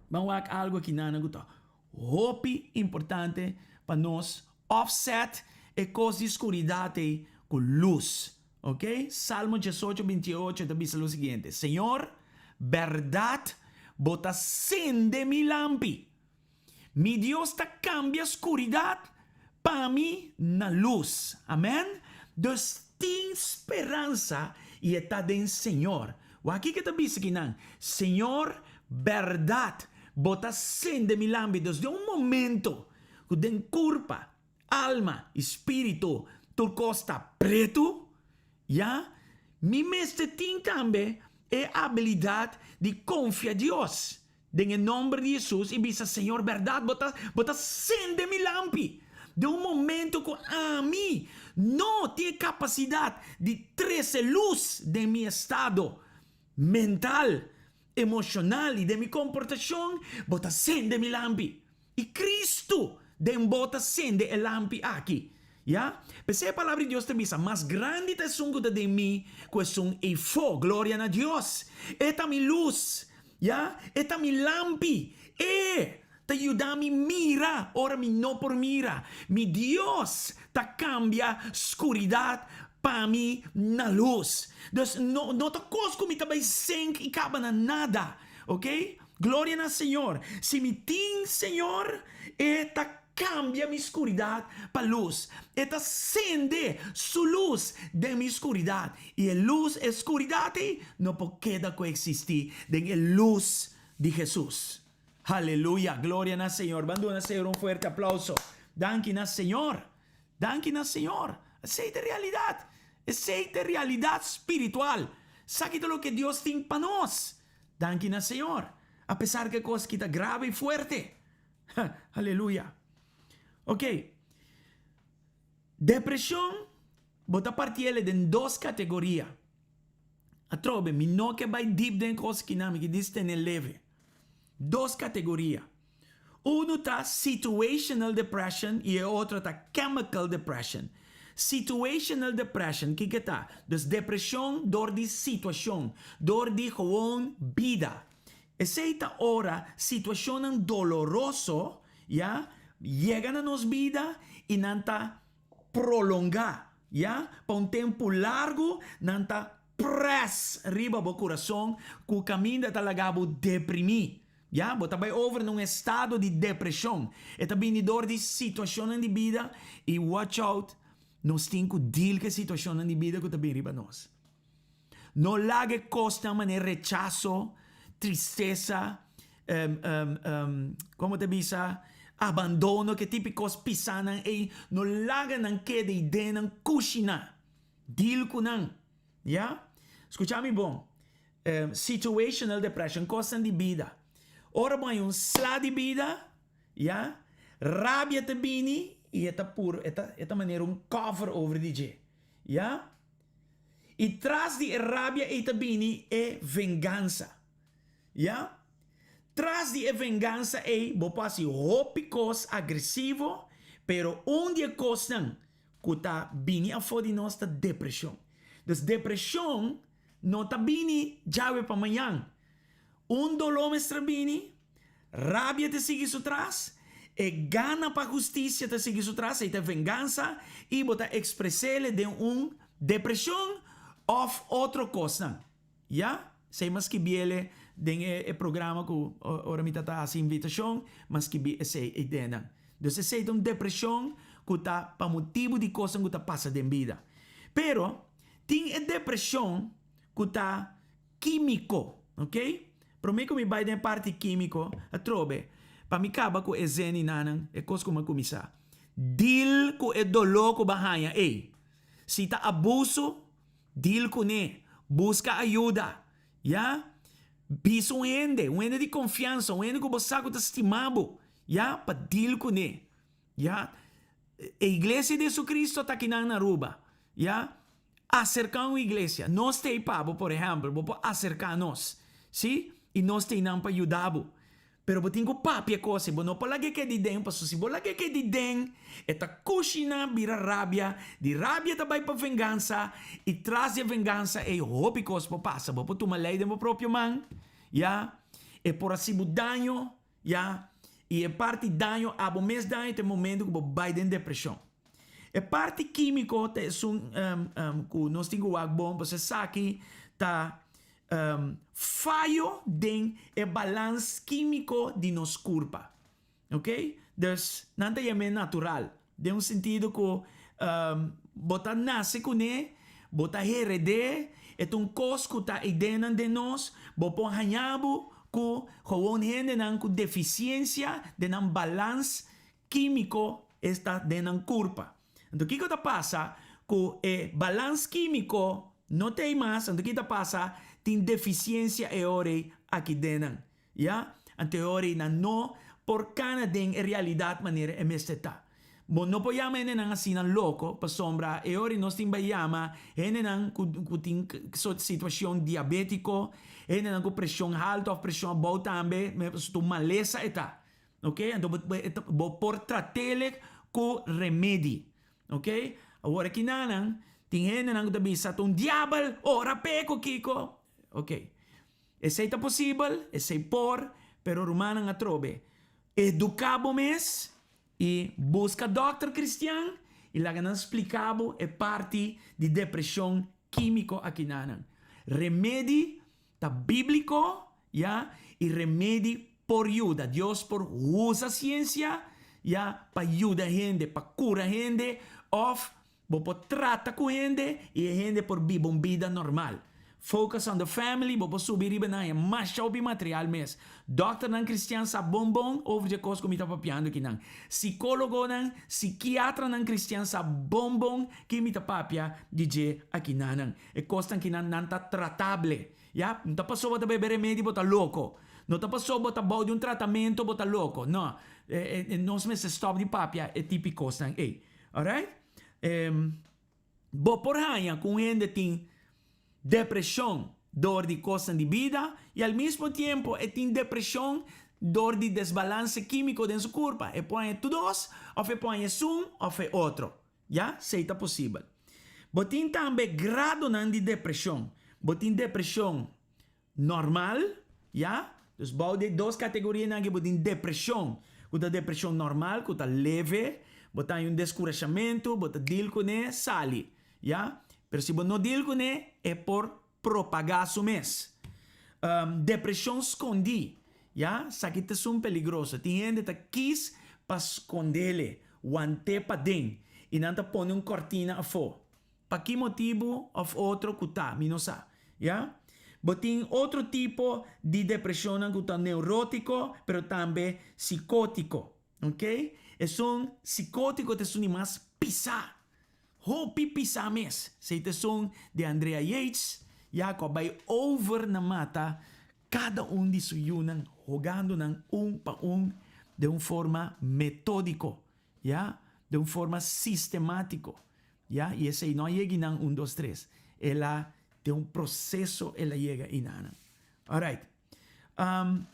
Ban wak algu aki nan ku ta hopi importante pa nos offset e kos di skuridat ei ku lus. Ok, Salmo diesocho, 28 ta bisa lo siguiente, Señor, bèrdat bo ta sende mi lampi. Mi Dios ta kambia skuridat pa mi na lus. Amen. Dus tin speransa i e ta den Señor. Wak kiko e ta bisa kinan? Señor, bèrdat bo ta sende mi lampi. Dus den un momento ku den kurpa, alma i spiritu tur kos ta pretu, ya, mi mester tin tambe e abilidat di konfia Dios. Den e nomber di Hesus i bisa, Señor, bèrdat bo ta bo ta sende mi lampi. Den un momento ku ami no tin e kapasidat di trese lus den mi estado mental, emoshonal i den mi komportashon, bo ta sende mi lampi. I Kristu den bo ta sende e lampi aki. Ya? P'esei e Palabra di Dios ta bisa, Mas grandi ta esun ku ta den mi ku esun eifó. Gloria na Dios! E ta mi lus. Ya? E ta mi lampi. E ta yuda mi mira ora mi no por mira. Mi Dios ta kambia skuridat pa mi na lus. Dus, no, no ta kos ku mi ta bai senk i kaba na nada. Ok? Gloria na Señor. Si mi tin Señor, e ta kambia mi skuridat pa lus. E ta sende su lus den mi skuridat. I e lus, e skuridat ei no por keda koeksistí den e lus di Hesus. Haleluya! Gloria na Señor. Ban duna Señor un fuerte aplauso. Danki na Señor. Danki na Señor. Esei ta e realidat. Esei ta e realidat spiritual. Esaki ta loke Dios tin pa nos. Danki na Señor, apesar ku e kos ki ta grave i fuerte. Aleluya. Ok. Depreshon, bo ta partiel den dos kategoria. Atrobe, mi no ke bai dip den e kos kinan, mi ke dis tene leve. Dos kategoria. Unu ta situational depression i e otro ta chemical depression. Situational depression, kiko ta? Dus depresion dor di situacion, dor di gewoon bida. Esey ta ora situacionnan doloroso, ya, yega na nos bida i nan ta prolonga, ya, pa un tempu largu nan ta press riba bo curason cu caminda ta laga bo deprimi. Ya, bo ta bai over na un estado di depresion. E ta bini dor di situacionnan di bida y watch out. Nos tin ku deal ku e situashonnan di bida ku ta bin riba nos. No laga e kosnan manera rechaso, tristesa, komo ta bisa, abandono, ke tipo di kos pisanan ei, no laga nan keda ei den nan kushiná. Deal ku nan. Ya? Skucha mi bon. Situational depression, kosnan di bida. Ora bo haña un sla di bida, ya, rabia ta bini i e ta puru, e ta, e ta manera un cover over di dje. Ya? I tras di e rabia ei ta bini e vengansa. Ya? Tras di e vengansa ei bo por hasi hopi kos agresivo, pero un di e kosnan ku ta bini afó di nos ta depreshon. Dus depreshon no ta bini djawe pa mañan. Un doló mester bini, rabia ta sigui su tras, e gana pa hustisia ta sigui su tras, ei ta vengansa, i bo ta ekspres'é den un depreshon òf otro kosnan. Ya, esei m'a skibiele den e programa ku ora mi ta ta hasi invitashon, m'a skibi esei ei den nan. Dus esei ta un depreshon ku ta pa motibu di kosnan ku ta pasa den bida. Pero tin e depreshon ku ta kímiko, ok? Promé ku mi bai den e parti kímiko, atrobe, pa mi kaba ku e zeninanan, e kos ku mi a kuminsá. Deal ku e doló ku bo a haña ei. Si ta abuso, Deal kuné, buska ayuda, ya. Bisa un hende, un hende di konfiansa, un hende ku bo sa ku ta stima bo, ya, pa deal kuné, ya. E Iglesia di Jesucristo ta akinan na Aruba, ya. Aserká un iglesia. Nos ta ei pa bo, por ehèmpel, bo por aserká nos, si, i nos ta einan pa yuda bo. Pero bo tin ku papia kos ei, bo no por laga e kedi den, pasobra si bo laga e kedi den, e ta kushiná bira rabia, di rabia ta bai pa vengansa, i tras di e vengansa ei hopi kos por pasa. Bo por tuma lei den bo propio man, ya, e por hasi bo daño, ya, i e parti daño, abo mes daño ta e momento ku bo bai den depreshon. E parti kímiko ta esun ku nos tin ku wak bon, pasobra esaki ta fayo den e balans kímiko di nos kurpa. Ok? Dus, nan ta yam'é natural, den un sentido ku bo ta nase kuné, bo ta hered'é, e ta un kos ku ta eidennan den nos, bo por haña bo ku gewoon hendenan ku defisiensia den nan balans kímiko esta den nan kurpa. Anto kiko ta pasa ku e balans kímiko no ta ei mas, anto ki ta pasa? Tin defisiensia e ora ei aki den nan, ya. Anto e ora ei nan no por kana den e realidat manera e mester ta. Bo no por yama hendenan asina loko, pasobra e ora ei nos tin bai yama hendenan ku ku tin situashon diabétiko, hendenan ku preshon haltu òf preshon abou tambe, pasobra ta un malesa e ta. Ok, anto bo bo por trat'ele ku remedi. Ok, awor aki nanan tin hendenan ku ta bisa ta un diabel ora p'e ku kiko. Ok, esei ta posibel, esei por, pero rumannan atrobe eduká bo mes i buska dòkter kristian i laga nan splika bo e parti di depreshon kímiko aki nanan. Remedi Ta bíbliko, ya, i remedi por yuda. Dios por usa siensia, ya, pa yuda hende, pa kura hende, òf bo por trata ku hende i e hende por biba un bida normal. Focus on the Family, bo por subi riba nan haña masha hopi material mes. Dòkternan kristian sa bon bon over dje kos ku mi ta papiando akinan. Sikólogonan, sikiatranan kristian sa bon bon ki mi ta papia di dje akinanan. E kosnan ki nan nan ta tratable. Ya, no ta paso bo ta bebe remedi bo ta loko. No ta paso bo ta bou di un tratamento bo ta loko. No, nos mester stop di papia e tipi kosnan ei. Alright? Bo por haña ku un hende tin depreshon dor di kosnan di bida i al mismo tiempo e tin depreshon dor di desbalanse kimiko den su kurpa. E por haña tur dos òf e por haña esun òf e otro. Ya, esei ta posibel. Bo tin tambe gradonan di depreshon. Bo tin depreshon normal, ya, dus bou di e dos kategorianan aki bo tin depreshon ku ta depreshon normal, ku ta leve, bo ta haña un deskurashamentu, bo ta deal kuné, sali, ya. Pero si bo no deal kuné, e por propagá su mes. Depreshon skondí, ya, esaki ta esun peligroso. Tin hende ta kis pa skondele, want'é paden. I nan ta pone un kòrtina afó. Pa ki motibu òf otro ku ta, mi no sa. Ya? Bo tin otro tipo di depreshonnan ku ta neurótiko, pero tambe sikótiko. Ok? Esun sikótiko ta esun di mas pisá. Hopi pisá mes. Esei ta esun di Andrea Yates, ya ku a bai over na mata kada un di su yunan, hogando nan un pa un den un forma metódiko. Ya, den un forma sistemátiko. Ya, i esei no a yega einan un, dos, tres. El a, den un proseso el a yega einanan. Alright. Um,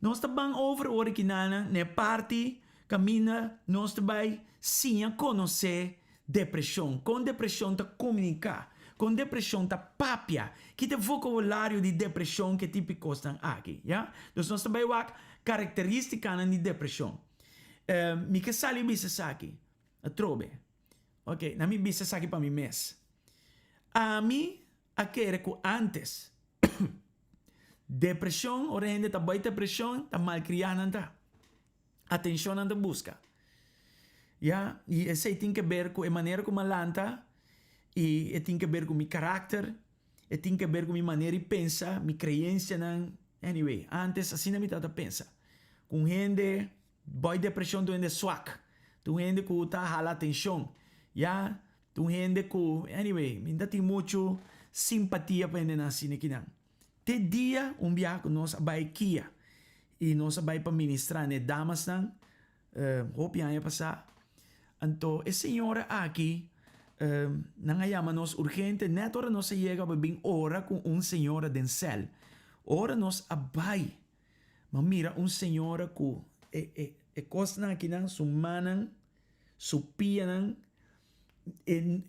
nos ta ban over ora kinanan na e parti kaminda nos ta bai siña konosé depreshon. Kon depreshon ta komuniká? Kon depreshon ta papia? Ki ta e vokabulario di depreshon ku e tipo di kosnan aki? Ya. Dus nos ta bai wak karakterístikanan di depreshon. Mi ke sali bisa esaki atrobe. Ok, na mi bisa esaki pa mi mes. Ami a kere ku antes depreshon, ora hende ta bai depreshon, ta malkriá nan ta. Atenshon nan ta buska. Ya, i esei tin ke ber ku e manera ku mi a lanta, i e tin ke ber ku mi karakter, e tin ke ber ku mi manera di pensa, mi kreensianan. Anyway, antes asina mi tabata pensa. Ku un hende bai depreshon ta un hende swak, ta un hende ku ta hala atenshon, ya, ta un hende ku, anyway, mi no ta tin muchu simpatia pa hendenan asina kinan. Te dia un biaha ku nos a bai Kia i nos a bai pa ministra na e damasnan, hopi aña pasá, anto e señora aki, nan a yama nos urgente, nèt ora nos a yega pa bin ora ku un señora den sèl. Ora nos a bai, Mi a mira un señora ku e e e kosnan akinan, su mannan, su pianan, e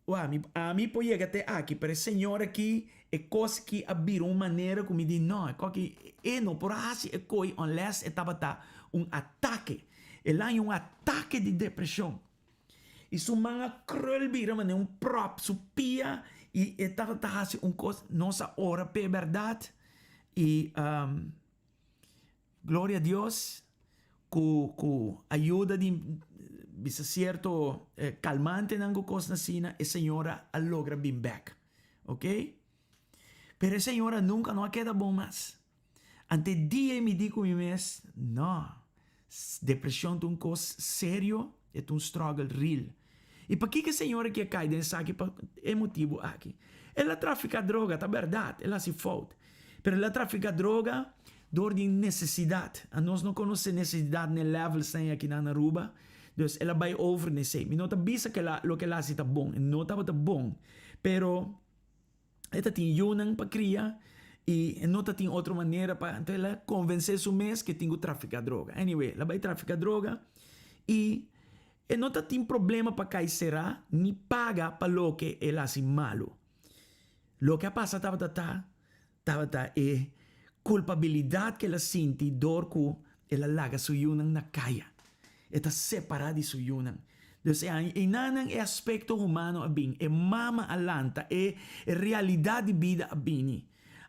wak mi ami por yega te aki, pero e señora aki e kos aki a bira un manera ku mi di no, e kos aki e no por a hasi e koi unless e tabata un atake. El a haña un atake di depreshon. I su man a krul bira manera un prop, su pia, i e tabata hasi un kos, nos a ora p'e bèrdat, i gloria a Dios ku ku ayuda di bisa sierto kalmantenan ku kosnan asina, e señora a logra bin bèk, oke. Pero e señora nunka no a keda bon mas. Ante e dia mi di ku mi mes, no, depresion ta un kos serio, e ta un struggle real. I pakiko e señora aki a kai den esaki pa e motibu aki? El a trafiká droga, ta bèrdat, el a hasi fout. Pero el a trafiká droga dor di nesesidat. Anos no konosé nesesidat n'e levelsnan aki na Aruba, dus el a bai over n'esei. Mi no ta bisa ku loke el a hasi ta bon, e no tabata bon, pero. E ta tin yunan pa kria i e no ta tin otro manera pa, anto el a konvensé su mes ke tin ku trafiká droga. Anyway, el a bai trafiká droga i e no ta tin problema pa kai será ni paga pa loke el hasi malu. Loke a pasa tabata ta, tabata e kulpabilidat ke el a sinti dor ku el a laga su yunan na kaya. E ta separá di su yunan. Dus e aña einanan e aspekto humano a bin, e mama a lanta, e realidat di bida a bini.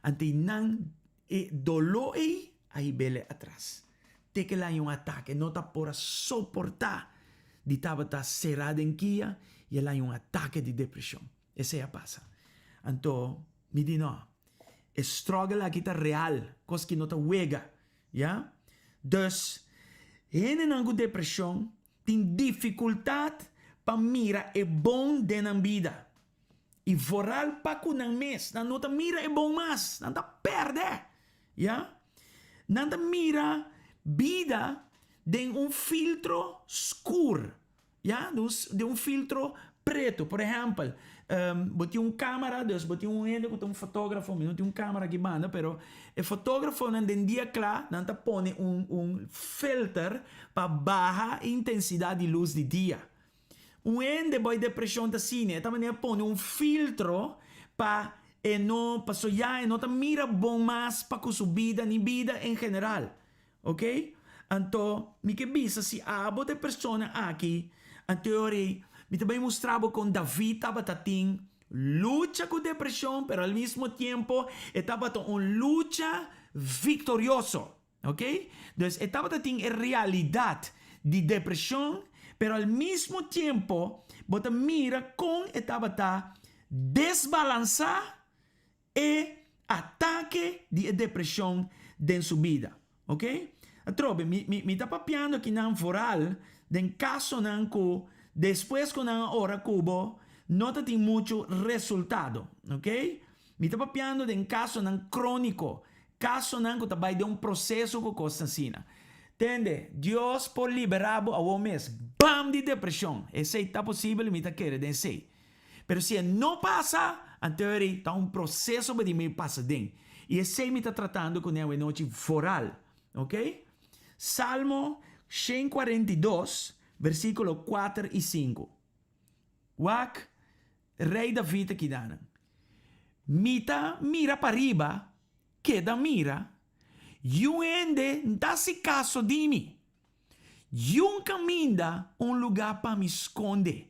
Anto einan e doló ei a hib'el atras. Te ku el haña un atake, e no ta por a soportá di tabata será den kia i el haña un atake di depreshon. Esei a pasa. Anto mi di no, e struggle aki ta real, kos ki no ta wega. Ya. Dus, hendenan ku depreshon tin difikultat pa mira e bon den nan bida. I vooral pa ku nan mes, nan no ta mira e bon mas, nan ta pèrdè. Ya. Nan ta mira bida den un filtro skur. Ya, den un filtro preto. Por ehèmpel, bo tin un kámara, dus bo tin un hende ku ta un fotógrafo, mi no tin un kámara aki banda, pero e fotógrafonan den dia kla nan ta pone un un filter pa baha e intensidat di lus di dia. Un hende bai depreshon ta asina, e ta manera pone un filtro pa e no, pasobra ya e no ta mira bon mas pa ku su bida ni bida en general. Ok, anto mi ke bisa si abo ta e persona aki, anto e ora ei mi ta bai mustra bo kon David tabata tin lucha ku depreshon, pero al mismo tiempo e tabata un lucha viktorioso. Ok, dus e tabata tin e realidat di depreshon, Pero al mismo tiempo bo ta mira kon e tabata desbalansá e atake di e depreshon den su bida. Ok? Atrobe, mi, mi, mi ta papiando akinan vooral den kasonan ku despues ku nan a ora ku bo no ta tin muchu resultado. Ok? Mi ta papiando den kasonan króniko, kasonan ku ta bai den un proseso ku kos asina. Tende, Dios por liberá bo awor mes, bam di depreshon. Esei ta posibel i mi ta kere den esei. Pero si e no pasa, anto eri ta un proseso pa di mi pasa den. I esei mi ta tratando kuné awenochi vooral. Ok? Salmo 142, versíkulo 4 i 5. Wak Rei David a kida nan. Mi ta mira pariba, keda mira, yu hende n'ta hasi kaso di mi. Yun kaminda un lugá pa mi skonde.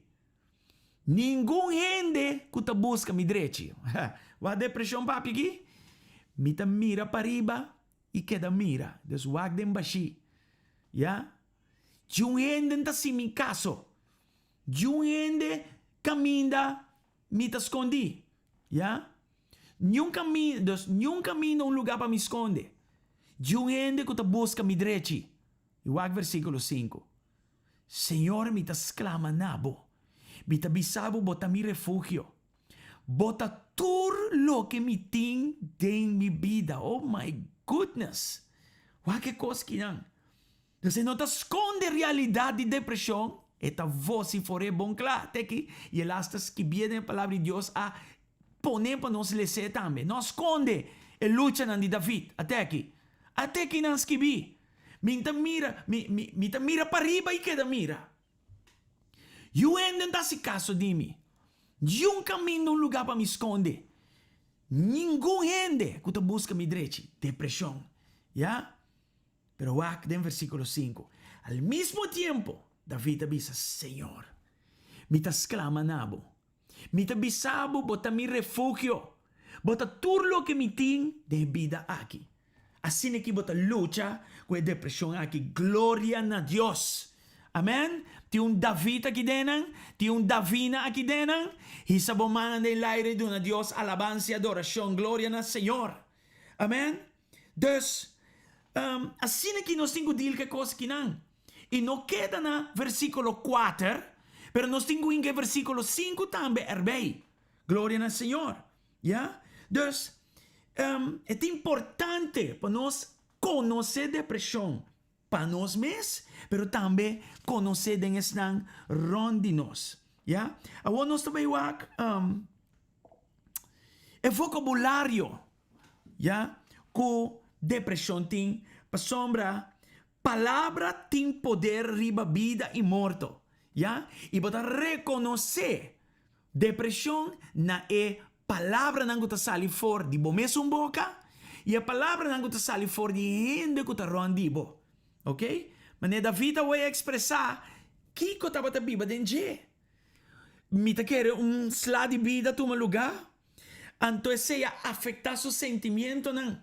Ningun hende ku ta buska mi drechi. Wak depreshon papia aki? Mi ta mira pariba i keda mira. Dus wak den bashí. Ya. Djun hende n'ta hasi mi kaso. Djun hende kaminda mi ta skondí. Ya. Niun kaminda, dus niun kaminda un lugá pa mi skonde. Djun hende ku ta buska mi drechi. I wak versíkulo sinku. Señor, mi ta sklama na bo. Mi ta bisa bo, bo ta mi refugio. Bo ta tur loke mi tin den mi bida. Oh my goodness! Wak e kos kinan. Dus e no ta skonde realidat di depreshon, e ta vosifor'é bon kla. Te aki, i el asta skibié den e Palabra di Dios a pon'é pa nos les'é tambe. No a skonde e luchanan di David. Ate aki. Ate ki nan skibí. Mi ta mira, mi, mi, mi ta mira pariba i keda mira. Yu hende ta hasi kaso di mi. Niun kaminda un lugá pa mi skonde. Ningun hende ku ta buska mi drechi. Depreshon. Ya? Pero wak den versíkulo sinku. Al mismo tiempo, David a bisa, Señor, mi ta sklama na bo. Mi ta bisa bo, bo ta mi refugio. Bo ta tur loke mi tin den e bida aki. Asina ki bo ta lucha ku e depreshon aki. Gloria na Dios! Amen! Tin un David aki den nan, tin un Davina aki den nan. Hisa bo mannan den laire i duna Dios alabansa i adorashon. Gloria na Señor! Amen! Dus, asina ki nos tin ku deal ku e kos akinan. I no keda na versíkulo kuater, pero nos tin ku hinka e versíkulo sinku tambe erbei. Gloria na Señor. Ya? Dus, e ta importante pa nos konosé depreshon pa nos mes, pero tambe konosé den esnan rònt di nos. Ya? Awor nos ta bai wak e vokabulario, ya, ku depreshon tin, pasobra palabra tin poder riba bida i morto. Ya? I bo ta rekonosé Depreshon na e palabranan ku ta sali for di bo mesun boka i e palabranan ku ta sali for di hende ku ta rònt di bo. Ok? Manera David a wei ekspresá kiko tabata biba den dje. Mi ta kere un sla di bida tuma lugá, anto esei a afektá su sentimientonan.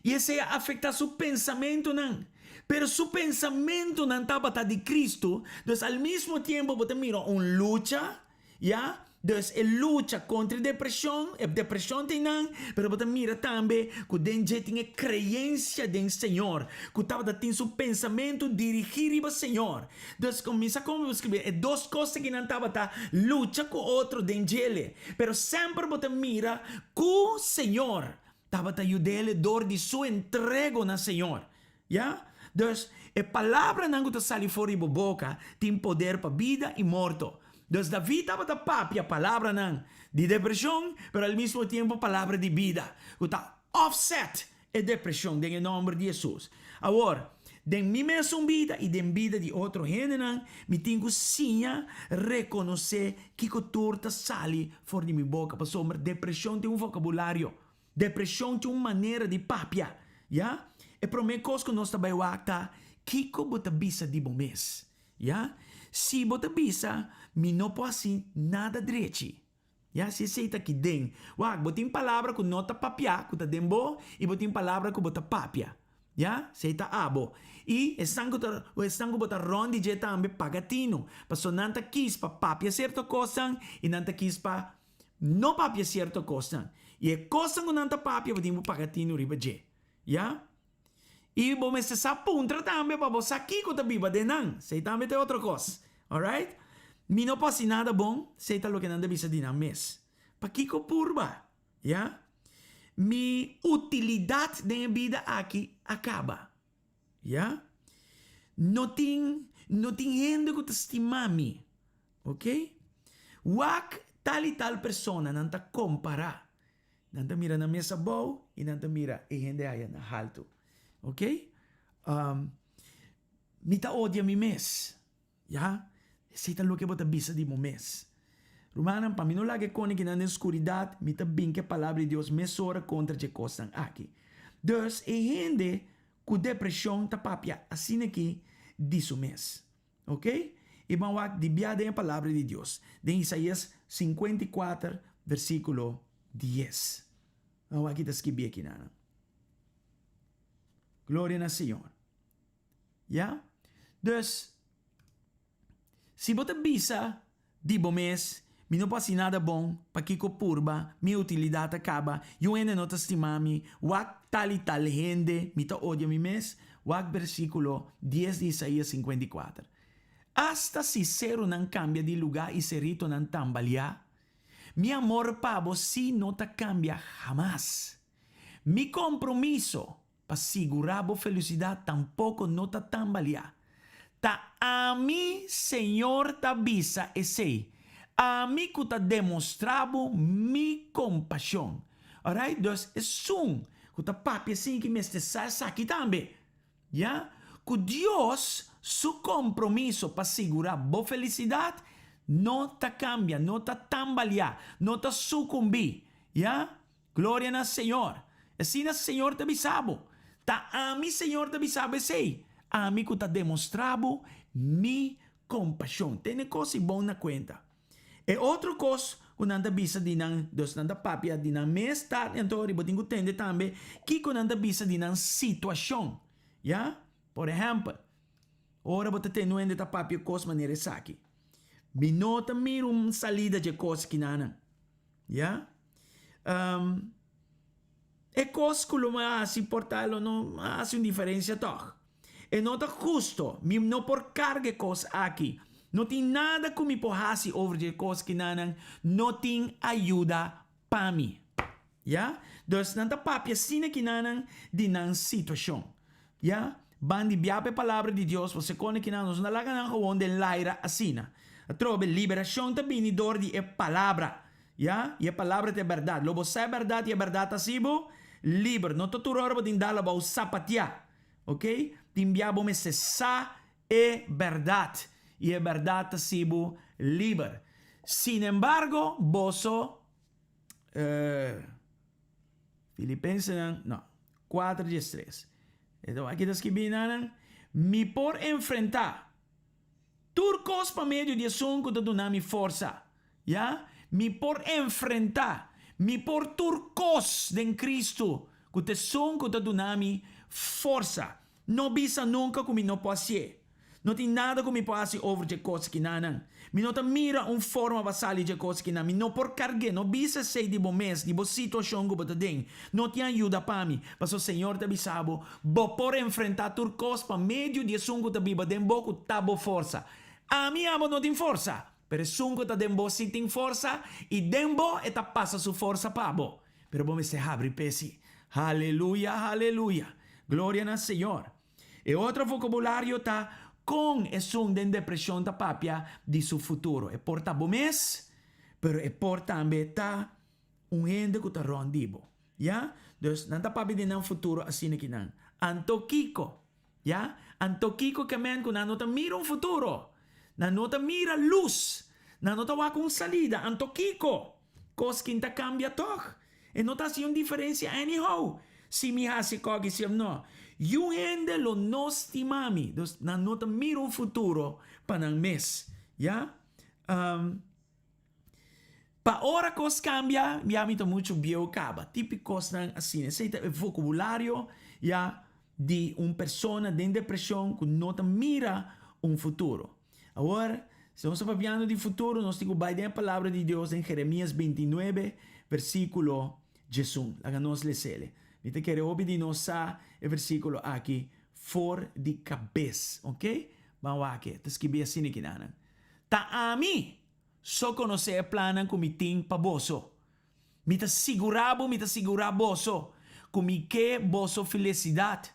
I esei a afektá su pensamentunan. Pero su pensamentunan tabata di Cristo, dus al mismo tiempo bo ta mira un lucha, ya, dus e lucha kontra e depreshon, e depreshon ta einan, pero bo ta mira tambe ku den dje tin e kreensia den Señor, ku tabata tin su pensamentu dirigí riba Señor. Dus kuminsá komo bo skribi e dos kos akinan tabata lucha ku otro den djele, pero semper bo ta mira ku Señor Tabata yud'é dor di su entrego na Señor. Ya? Dus, e palabranan ku ta sali for di bo boka tin poder pa bida i morto. Dus, David tabata papia palabranan di depreshon, pero al mismo tiempo palabra di bida, ku ta offset e depreshon den e nòmber di Hesus. Awor, den mi mesun bida i den bida di otro hendenan, mi tin ku siña rekonosé kiko tur ta sali for di mi boka, pasobra depreshon tin un vokabulario. Depreshon tin un manera di papia, ya. E promé kos ku nos ta bai wak ta kiko bo ta bisa di bo mes, ya. Si bo ta bisa, Mi no por hasi nada drechi, ya, si esei ta aki den. Wak, bo tin palabra ku no ta papia, ku ta den bo, i bo tin palabra ku bo ta papia. Ya, esei ta abo. I esnan ku ta, esnan ku bo ta rònt di dje tambe paga tinu. Pasobra nan ta kis pa papia sierto kosnan i nan ta kis pa no papia sierto kosnan. I e kosnan ku nan ta papia bo tin ku paga tinu riba dje. Ya. I bo mester sa puntra tambe pa bo sa kiko ta biba den nan. Esei tambe ta e otro kos. Alright? Mi no por hasi nada bon, esei ta loke nan ta bisa di nan mes. Pakiko purba? Ya. Mi utilidat den e bida aki a kaba. Ya. No tin, no tin hende ku ta stima mi. Ok. Wak tal i tal persona, nan ta kompará. Nan ta mira nan mes abou i nan ta mira e hende aya na haltu. Ok. Mi ta odia mi mes. Ya, esei ta loke bo ta bisa di bo mes. Rumannan, pa mi no laga e konikinan den skuridat, mi ta bin ku e Palabra di Dios mesora kontra dje kosnan aki. Dus, e hende ku depreshon ta papia asin'aki di su mes. Ok? I ban wak di bia den e Palabra di Dios, den Isaías 54, versíkulo 10. Ban wak ki ta skibí akinan. Gloria na Señor. Ya? Dus, si bo ta bisa di bo mes, Mi no por hasi nada bon, pakiko purba, mi utilidat a kaba, yu hende no ta stima mi, wak tal i tal hende, mi ta odia mi mes, wak bersíkulo dies di Isaías 54. Asta si serunan kambia di lugá i seritonan tambaliá, mi amor pa bo sí no ta kambia hamas. Mi kompromiso Pa sigurá bo felisidat tampoko no ta tambaliá. Ta ami, Señor, ta bisa esei, ami ku ta demostrá bo mi kompashon. Alright, dus esun ku ta papia asin ki mester sa esaki tambe, ya, ku Dios su kompromiso pa sigurá bo felisidat no ta kambia, no ta tambaliá, no ta sukumbí, ya. Gloria na Señor! Asina Señor ta bisa bo. Ta ami Señor ta bisa bo esei, ami ku ta demostrá bo mi kompashon. Tene kos i bon na kuenta. E otro kos ku nan ta bisa di nan, dus nan ta papia di nan mes ta, anto bo tin ku tende tambe kiko nan ta bisa di nan situashon. Ya? Por ehèmpel, ora bo ta tende un hende ta papia kos manera esaki, Mi no ta mira un salida dje kos kinanan. Ya? Um, e kos ku lo mi a hasi por ta lo no a hasi un diferensia tòg. E no ta husto, mi no por karga e kos aki. No tin nada ku mi por hasi over dje kos kinanan, no tin ayuda pa mi. Ya? Dus nan ta papia asina kinanan di nan situashon. Ya? Ban di bia pa e Palabra di Dios, pasobra sekonde kinan nos no ta laga nan gewoon den laira asina. Atrobe, liberashon ta bini dor di e Palabra. Ya? I e Palabra ta e bèrdat. Lo bo sa e bèrdat i e bèrdat ta hasi bo liber. No ta tur ora bo tin dal abou sapatia. Ok? Tin bia bo mester sa e bèrdat i e bèrdat ta hasi bo liber. Sinembargo, boso. Filipensenan, no, 4 diestres. Enton aki ta skibí nanan, Mi por enfrentá tur kos pa medio di esun ku ta duna mi forsa. Ya, mi por enfrentá, mi por tur kos den Kristu ku ta esun ku ta duna mi forsa. No bisa nunka ku mi no por hasié. No tin nada ku mi por hasi over dje kos kinanan. Mi no ta mira un forma pa sali dje kos kinan. Mi no por karg'é. No bisa esei di bo mes, di bo situashon ku bo ta den. No tin ayuda pa mi. Pasobra Señor ta bisa bo, Bo por enfrentá tur kos pa medio di esun ku ta biba den bo ku ta bo forsa. Ami abo no tin forsa, pero esun ku ta den bo sí tin forsa, i den bo e ta pasa su forsa pa bo. Pero bo mester habri p'e sí. Haleluya, haleluya! Gloria na Señor! E otro vokabulario ta kon esun den depreshon ta papia di su futuro. E por ta bo mes, pero e por tambe ta un hende ku ta rònt di bo. Ya? Dus nan ta papia di nan futuro asina ki nan. Anto kiko? Ya? Anto kiko ke men ku nan no ta mira un futuro? Nan no ta mira lus. Nan no ta wak un salida. Anto kiko? Kos kin ta kambia tòg? E no ta hasi un diferensia anyhow si mi hasi kòki si òf no. Yu hende lo no stima mi. Dus nan no ta mira un futuro pa nan mes. Ya? Um, pa ora kos kambia, ya mi ta muchu bieu kaba. Tipi kosnan asina. Esei ta e vokabulario, ya. di un persona den depreshon ku no ta mira un futuro. Awor, si nos ta papiando di futuro, nos tin ku bai den e Palabra di Dios den Jeremias 29, versíkulo 11. Laga nos les'el. Mi ta kere hopi di nos sa e versíkulo aki for di kabes, ok? Ban wak e ta skibí asina kinanan, Ta ami so konosé e plannan ku mi tin pa boso. Mi ta sigurá bo, mi ta sigurá boso, ku mi ke boso felisidat,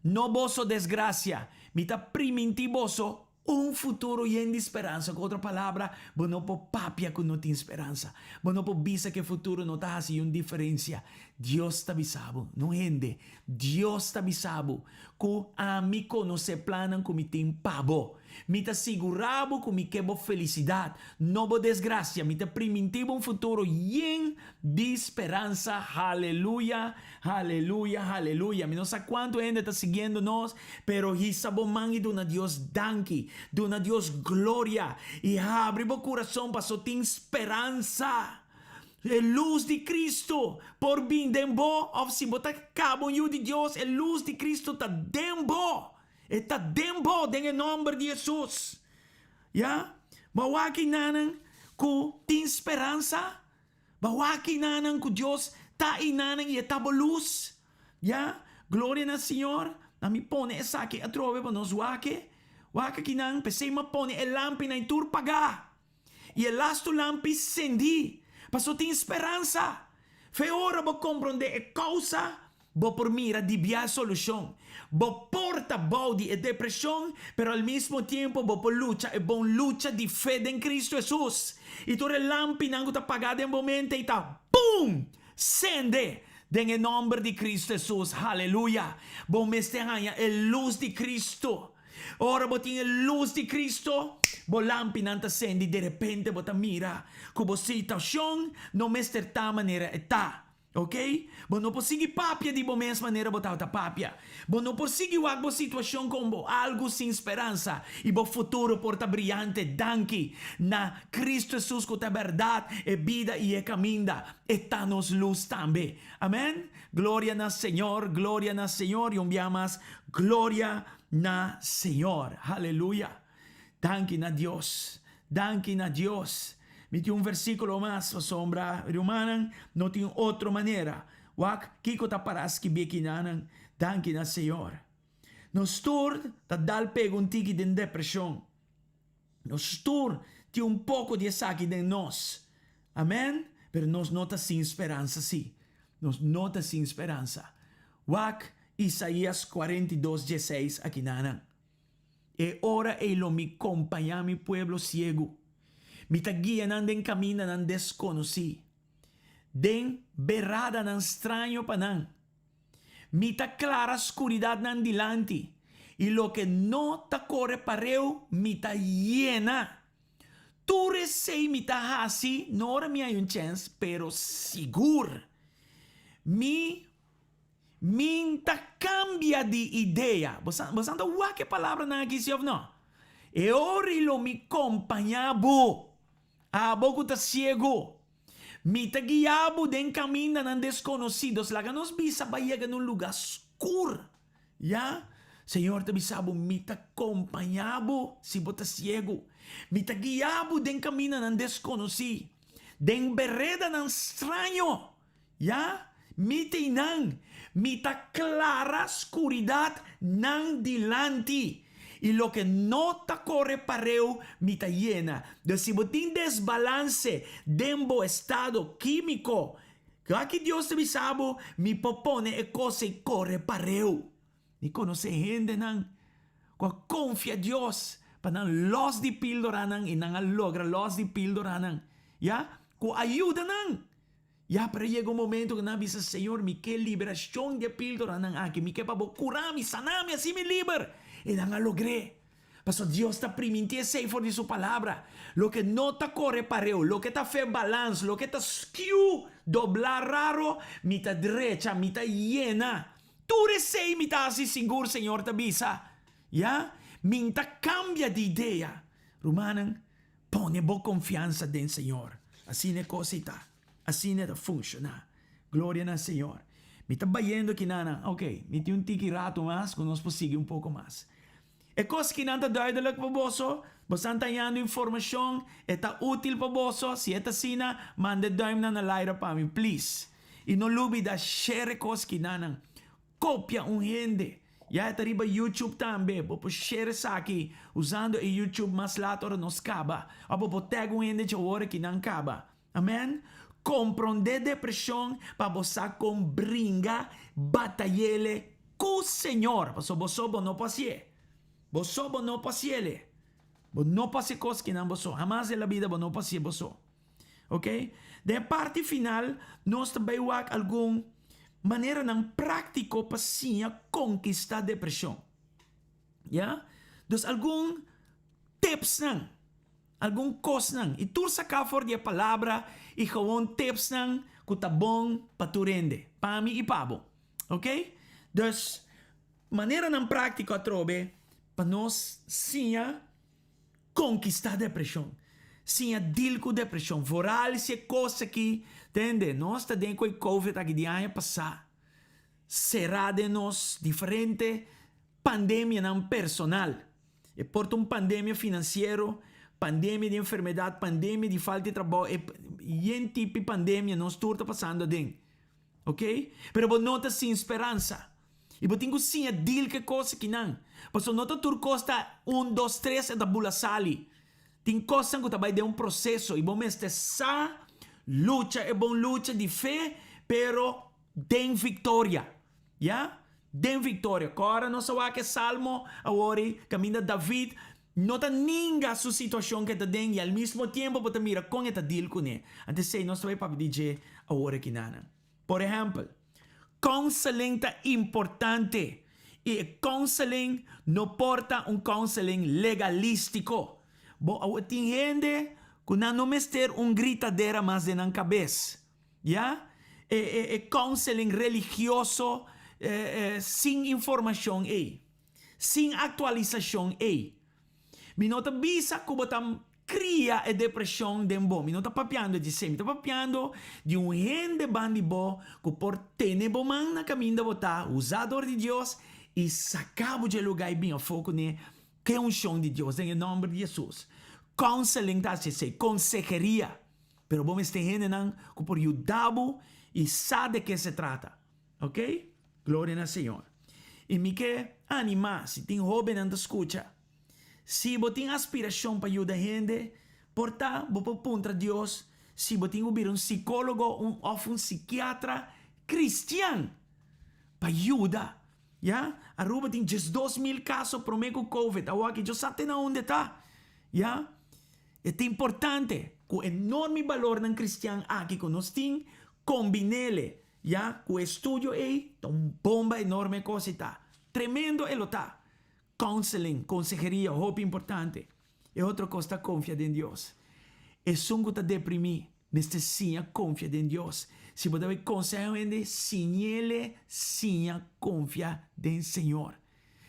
no boso desgrasia. Mi ta primintí boso un futuro yen di speransa. Ku otro palabra, bo no por papia ku no tin speransa. Bo no por bisa ku e futuro no ta hasi un diferensia. Dios ta bisa bo, no hende. Dios ta bisa bo ku ami konosé plannan ku mi tin pa bo. Mi ta sigurá bo ku mi ke bo felisidat, no bo desgrasia. Mi ta primintí bo un futuro yen di speransa. Haleluya, haleluya, haleluya. Mi no sa kuantu hende ta siguiendo nos, pero hisa bo man i duna Dios danki. Duna Dios gloria i habri bo kurason paso tin speransa. E lus di Cristo por bin den bo, of si bo ta caba un yu di Dios, e lus di Cristo ta den bo. E ta den bo, den e nomber di Jesus. Ya? Bo a wak enanan cu tin speransa? Bo a wak enanan cu Dios ta enanan y e ta bo lus? Ya? Gloria na Señor. Na mi pone esaki atrobe pa nos wak e. Wak akinan, p'esey mi a pone e lampinan y tur pagá. I e lastu lampi sendí, paso tin speransa. Fe ora bo komprondé e kousa, bo por mira di bia e solushon. Bo por ta bou di e depreshon, pero al mismo tiempo bo por lucha e bon lucha di fe den Kristu Hesus. I tur e lampinan ku ta pagá den bo mente i ta boom! Sende! Den e nòmber di Kristu Hesus. Haleluya! Bo mester haña e lus di Kristu. Ora bo tin e lus di Cristo, bo lampinan ta sendi, derepente bo ta mira cu bo situacion no mester ta manera e ta. Ok? Bo no por sigui papia di bo mes manera bo tabata papia. Bo no por sigui wak bo situacion como algu sin speransa y bo futuro por ta briyante danki na Cristo Jesus cu ta e berdad, e bida y e caminda. E ta nos lus tambe. Amen? Gloria na Señor, gloria na Señor y un bia mas gloria na Señor. Haleluya. Danki na Dios. Danki na Dios. Mi tin un versículo mas pasobra rumannan no tin otro manera. Wak kiko ta para skibí kinanan. Danki na Señor. Nos tur ta dal pega un tiki den depreshon. Nos tur tin un poko di esaki den nos. Amen. Pero nos no ta sin speransa sí. Nos no ta sin speransa. Wak Isaías 42 dieseis akinanan. E ora ei lo mi kompañá mi pueblo siegu. Mi ta guia nan den kamindanan deskonosí, den beradanan straño pa nan. Mi ta klara skuridat nan dilanti, i loke no ta kore pareu mi ta yena. Tur esei mi ta hasi, no ora mi hay un chèns, pero sigur. Mi min ta kambia di idea. Bo sa, bo sa ta wak e palabranan aki, si òf no? E ora i lo mi kompañá bo, abo ku ta siegu. Mi ta guia bo den kamindanan deskonosidos. Laga nos bisa bai yega na un lugá skur. Ya, Señor ta bisa bo, Mi ta kompañá bo si bo ta siegu. Mi ta guia bo den kamindanan deskonosí, den beredanan straño. Ya, mi ta einan. Mi ta klara skuridat nan dilanti, i loke no ta kore pareu mi ta yena. Dus si bo tin desbalanse den bo estado kímiko, Aki Dios ta bisa bo, Mi por pone e kos ei kore pareu. Mi konosé hendenan ku a konfia Dios pa nan lòs di píldoranan i nan a logra lòs di píldoranan, ya, ku a yuda nan. Ya, pero a yega un momento ku nan a bisa, Señor, mi ke liberashon di e píldoranan aki, mi ke pa bo kura mi, sana mi, hasi mi liber. I nan a logr'é. Pasobra Dios ta primintí esei for di su Palabra. Loke no ta kore pareu, loke ta fe balans, loke ta skiu, doblá raro, mi ta drecha, mi ta yena. Tur esei mi ta hasi sigur, Señor ta bisa. Ya, mi n'ta kambia di idea. Rumannan, pone bo konfiansa den Señor. Asina e kos ei ta. Asina e ta funshoná. Gloria na Señor. Mi ta bayendo kinan. Ok, mi tin un tiki rato mas ku nos por sigui un poko mas. E kos kinan ta duidelijk pa boso? Boso ta hañando informashon, e ta útil pa boso? Si e ta asina, manda e duimnan na laira pa mi, please. I no lubida share e kos kinanan. Kopia un hende. Ya e ta riba YouTube tambe. Bo por share esaki usando e YouTube mas laat ora nos kaba. Òf bo por tag un hende dje ora kinan kaba. Amen? Komprondé depreshon pa bo sa kon bringa, batay'é ku Señor. Pasobra bo so bo no por hasié. Bo so bo no por hasié. Bo no por hasi kos kinan bo so. Hamas den bida bo no por hasié bo so. Ok? Den parti final, nos ta bai wak algun maneranan práktiko pa siña konkistá depreshon. Ya? Dus algun tipsnan, algun kosnan. I tur saká for di e palabra i gewoon tipsnan ku ta bon pa tur hende. Pa mi i pa bo. Ok? Dus, maneranan práktiko atrobe pa nos siña konkistá depreshon. Siña deal ku depreshon. Vooral si e kos aki, tende, nos ta den ku e COVID aki di aña pasá. Será den nos diferente pandemianan personal. E por ta un pandemia finansiero, pandemia di enfermedat, pandemia di falta di trabou, e yen tipo di pandemia nos tur ta pasando aden. Ok? Pero bo no ta sin speransa. I bo tin ku siña deal ku e kos akinan. Pasobra no ta tur kos ta un, dos, tres e ta bula sali. Tin kosnan ku ta bai den un proseso i bo mester sa lucha e bon lucha di fe, pero den viktoria. Ya? Den viktoria. Kòrda nos a wak e salmo awor ei kaminda David no ta ninga su situashon ku e ta den i al mismo tiempo bo ta mira kon e ta deal kuné. Anto esei nos ta bai papia di dje awor akinana. Por ehèmpel, counseling ta importante i e counseling no por ta un counseling legalístiko. Bo awor tin hende ku nan no mester un gritadera mas den nan kabes. Ya? E e e counseling religioso sin informashon ei, sin aktualisashon ei. Mi no ta bisa ku bo ta kria e depreshon den bo. Mi no ta papiando di esei. Mi ta papiando di un hende ban di bo ku por tene bo man na kaminda bo ta, usa dor di Dios i saka bo dje lugá i bin afó kuné ku e unshon di Dios den e nòmber di Hesus. Counseling ta hasi esei, konseheria. Pero bo mester hendenan ku por yuda bo i sa de ke se trata. Ok? Gloria na Señor. I mi ke animá, si tin hóbennan ta skucha, si bo tin aspirashon pa yuda hende, por ta bo por puntra Dios si bo tin ku bira un sikólogo un òf un sikiatra kristian pa yuda. Ya? Aruba tin 12.000 kaso promé ku covid. Awor aki yo sa te na unda e ta. Ya? E ta importante ku enorme balornan kristian aki ku nos tin, kombin'ele, ya, ku e studio ei, ta un bomba enorme kos ei ta. Tremendo e lo ta. Counseling, konseheria, hopi importante. E otro kos ta konfia den Dios. Esun ku ta deprimí mester siña konfia den Dios. Si bo ta bai konsehá un hende, siñ'ele siña konfia den Señor.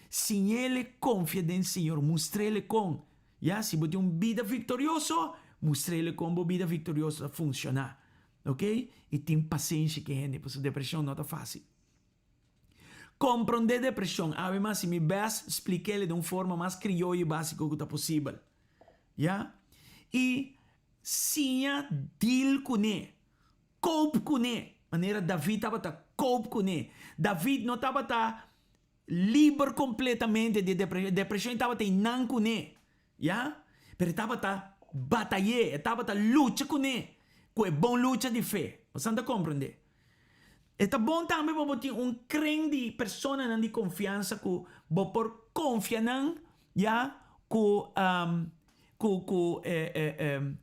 Siñ'ele konfia den Señor, mustr'ele kon. Ya, si bo tin un bida viktorioso, mustr'ele kon bo bida viktorioso ta funshoná. Ok? I tin pasenshi ku e hende, pasobra depreshon no ta fásil. Komprondé depreshon. Awe mas si mi bèst splik'el den un forma mas krioyo i básiko ku ta posibel. Ya? I siña deal kuné. Cope kuné. Manera David tabata cope kuné. David no tabata liber kompletamente di e depreshon. E depreshon tabata einan kuné. Ya? Pero e tabata batay'é, e tabata lucha kuné, ku e bon lucha di fe. Boso ta komprendé? E ta bon tambe pa bo tin un kren di personanan di konfiansa ku bo por konfia nan, ya, ku ku ku e e e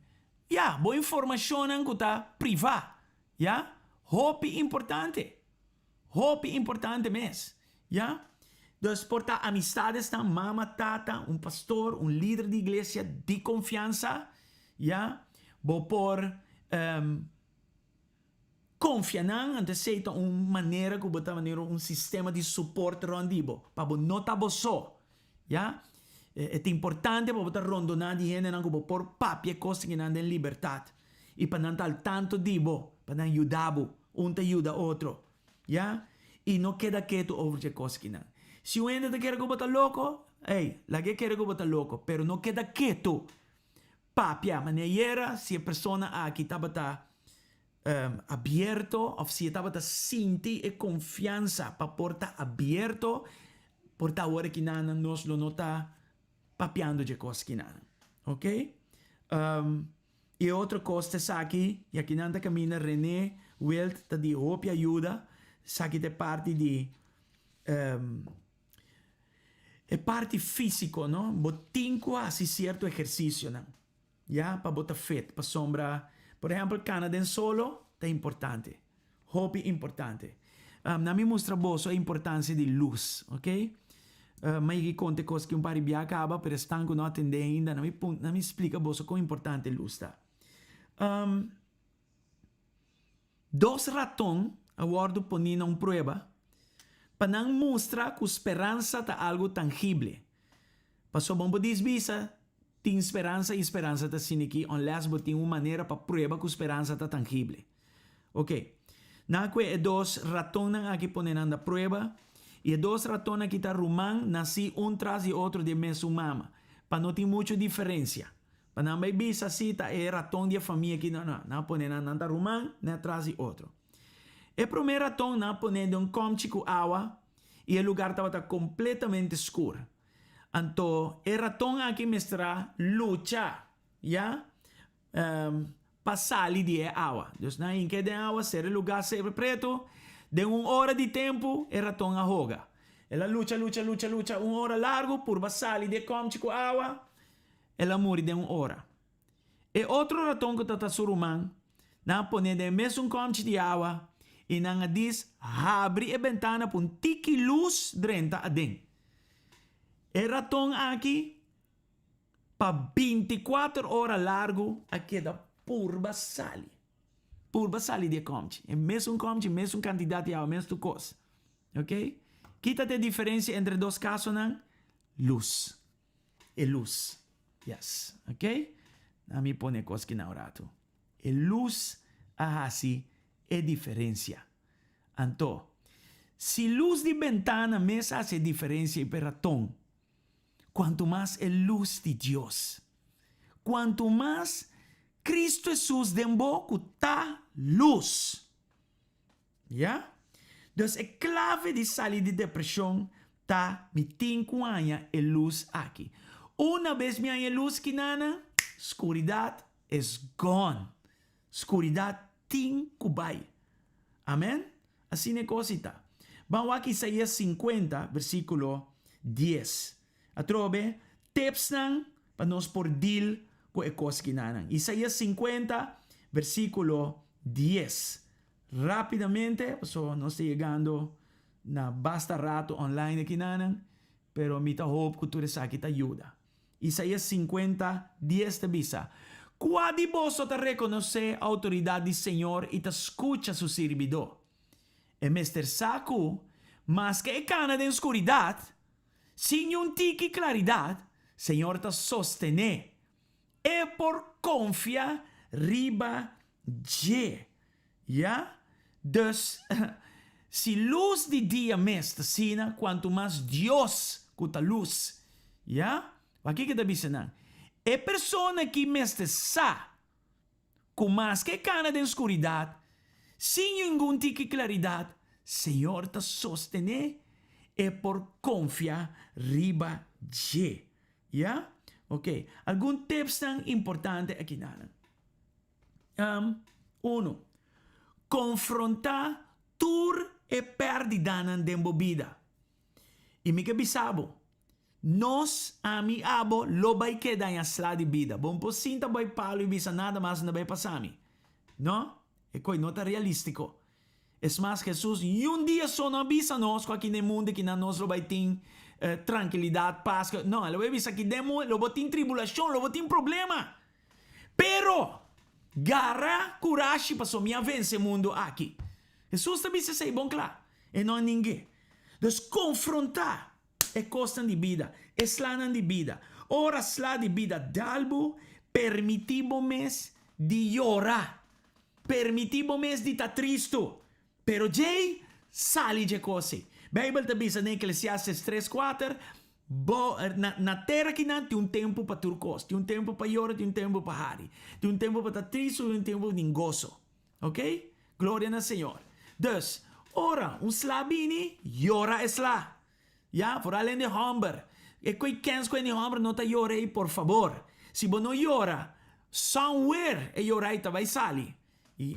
ya, bo informashonnan ku ta privá, ya. Hopi importante. Hopi importante mes, ya. Dus por ta amistadesnan, mama, tata, un pastor, un lider di iglesia di konfiansa, ya. Bo por konfia nan, anto esei ta un manera ku bo ta manera un sistema di support rònt di bo, pa bo no ta bo so, ya. E ta importante pa bo ta rondoná di hendenan ku bo por papia e kos kinan den libertat i pa nan ta al tanto di bo, pa nan yuda bo, un ta yuda otro, ya. I no keda ketu over dje kos kinan. Si un hende ta kere ku bo ta loko, ey, lag'é kere ku bo ta loko, pero no keda ketu. Papia, manera ayera si e persona aki tabata abierto of si e tabata sinti e konfiansa pa por ta abierto, por ta awor kinan nos lo no ta papiando dje kos kinan. Ok? I e otro kos ta esaki, i akinan ta kaminda Rene Wild ta di hopi ayuda, esaki ta e parti di e parti físiko, no? Bo tin ku hasi sierto ehersisionan, ya, pa bo ta fit, pasobra, por ehèmpel, kana den solo ta importante, hopi importante. Na mi mustra boso e importansia di lus, ok? Mi a yega i konta e kos ki un par di bia kaba, pero esnan ku no a tende ainda, na mi na mi splika boso kon importante lus ta. Dos raton a wòrdu poní na un prueba pa nan mustra ku speransa ta algu tangible. Pasobra bo por dis bisa tin speransa i speransa ta siniki unless bo tin un manera pa prueba ku speransa ta tangible. Ok. Nan a kue e dos ratonnan aki pone nan na prueba i e dos ratonnan aki ta ruman nasí un tras di otro di e mesun mama pa no tin muchu diferensia. Pa nan bai bisa si ta e raton di e famia aki, no, no, nan a pone nan, nan ta ruman net tras di otro. E promé raton nan a pone den un kòmchi ku awa i e lugar tabata kompletamente skur. Anto e raton aki mester a lucha, ya, pa sali di e awa. Dus nan a hink'é den awa, sera e lugar sera pretu. Den un ora di tempu e raton a hoga. El a lucha, lucha, lucha, lucha un ora largu purba sali di e kòmchi ku awa. El a muri den un ora. E otro raton ku ta su ruman, nan a pon'é den e mesun kòmchi di awa i nan a dis habri e bentana pa un tiki lus drenta aden. E raton aki pa bintikuater ora largu a keda purba sali. Purba sali di e kòmchi. E mesun kòmchi, mesun kantidat di awa, mes tur kos. Oke? Kita ta e diferensia entre e dos kasonan? Lus. E lus. Yes. Ok? Na mi pone kos ki na un ratu. E lus a hasi e diferensia. Anto, si lus di bentana mes a hasi e diferensia i pa e raton, kuantu mas e lus di Dios! Kuantu mas Kristu Hesus den bo ku ta lus! Ya? Dus e klave di sali di depreshon ta mi tin ku haña e lus aki. Una bes mi haña e lus kinana, skuridat is gone. Skuridat tin ku bai. Amen? Asina e kos i ta. Ban wak Isaías sinkuenta, versíkulo dies. Atrobe, tipsnan pa nos por deal ku e kos kinanan. Isaías sinkuenta, versíkulo dies. Rápidamente, pasobra nos ta yegando na basta rato online akinanan, pero mi ta hoop ku tur esaki ta yuda. Isaías sinkuenta, dies ta bisa, Kua di boso ta rekonosé outoridat di señor i ta skucha su sirbidó? E mester sa ku, maske e kana den skuridat, sin niun tiki klaridat, señor ta sostené. E por konfia riba dje. Ya? Dus, si lus di dia mes ta asina, kuantu mas Dios ku ta lus. Ya? Wak kiko ta bisa nan? E persona ki mester sa ku maske e kana den skuridat, sin ningun tiki klaridat, Señor ta sostené, e por konfia riba dje. Ya? Ok. Algun tipsnan importante akinanan. Unu, konfrontá tur e pèrdidanan den bo bida. I mi ke bisa bo, nos, ami, abo, lo bai keda en a sla di bida. Bo no por sinta bai palu i bisa nada mas no bai pasa mi. No, e koi no ta realístiko. Es mas, Hesus niun dia so no a bisa nos ku aki den mundu kinan nos lo bai tin trankilidat, pas. No, el a bai bisa aki den mundu lo bo tin tribulashon, lo bo tin problema. Pero, gara kurashi pasobra mi a vense e mundu aki. Hesus ta bisa esei bon kla. E no a ning'é. Dus konfrontá e kosnan di bida, e slanan di bida. Ora sla di bida dal bo, permití bo mes di yora. Permití bo mes di ta tristu. Pero djei, Sali dje kos ei. Beibel ta bisa den Eklesiastes tres kuater, Bo, na, na tera kinan tin un tempu pa tur kos. Tin un tempu pa yora, tin un tempu pa hari. Tin un tempu pa ta tristu i un tempu pa tin goso. Ok? Gloria na Señor. Dus, ora un sla bini, yora e sla. Ya, foral hende hòmber. E koe kens ku hende hòmber no ta yora ei, por fabor. Si bo no yora, somewhere e yora ei ta bai sali. I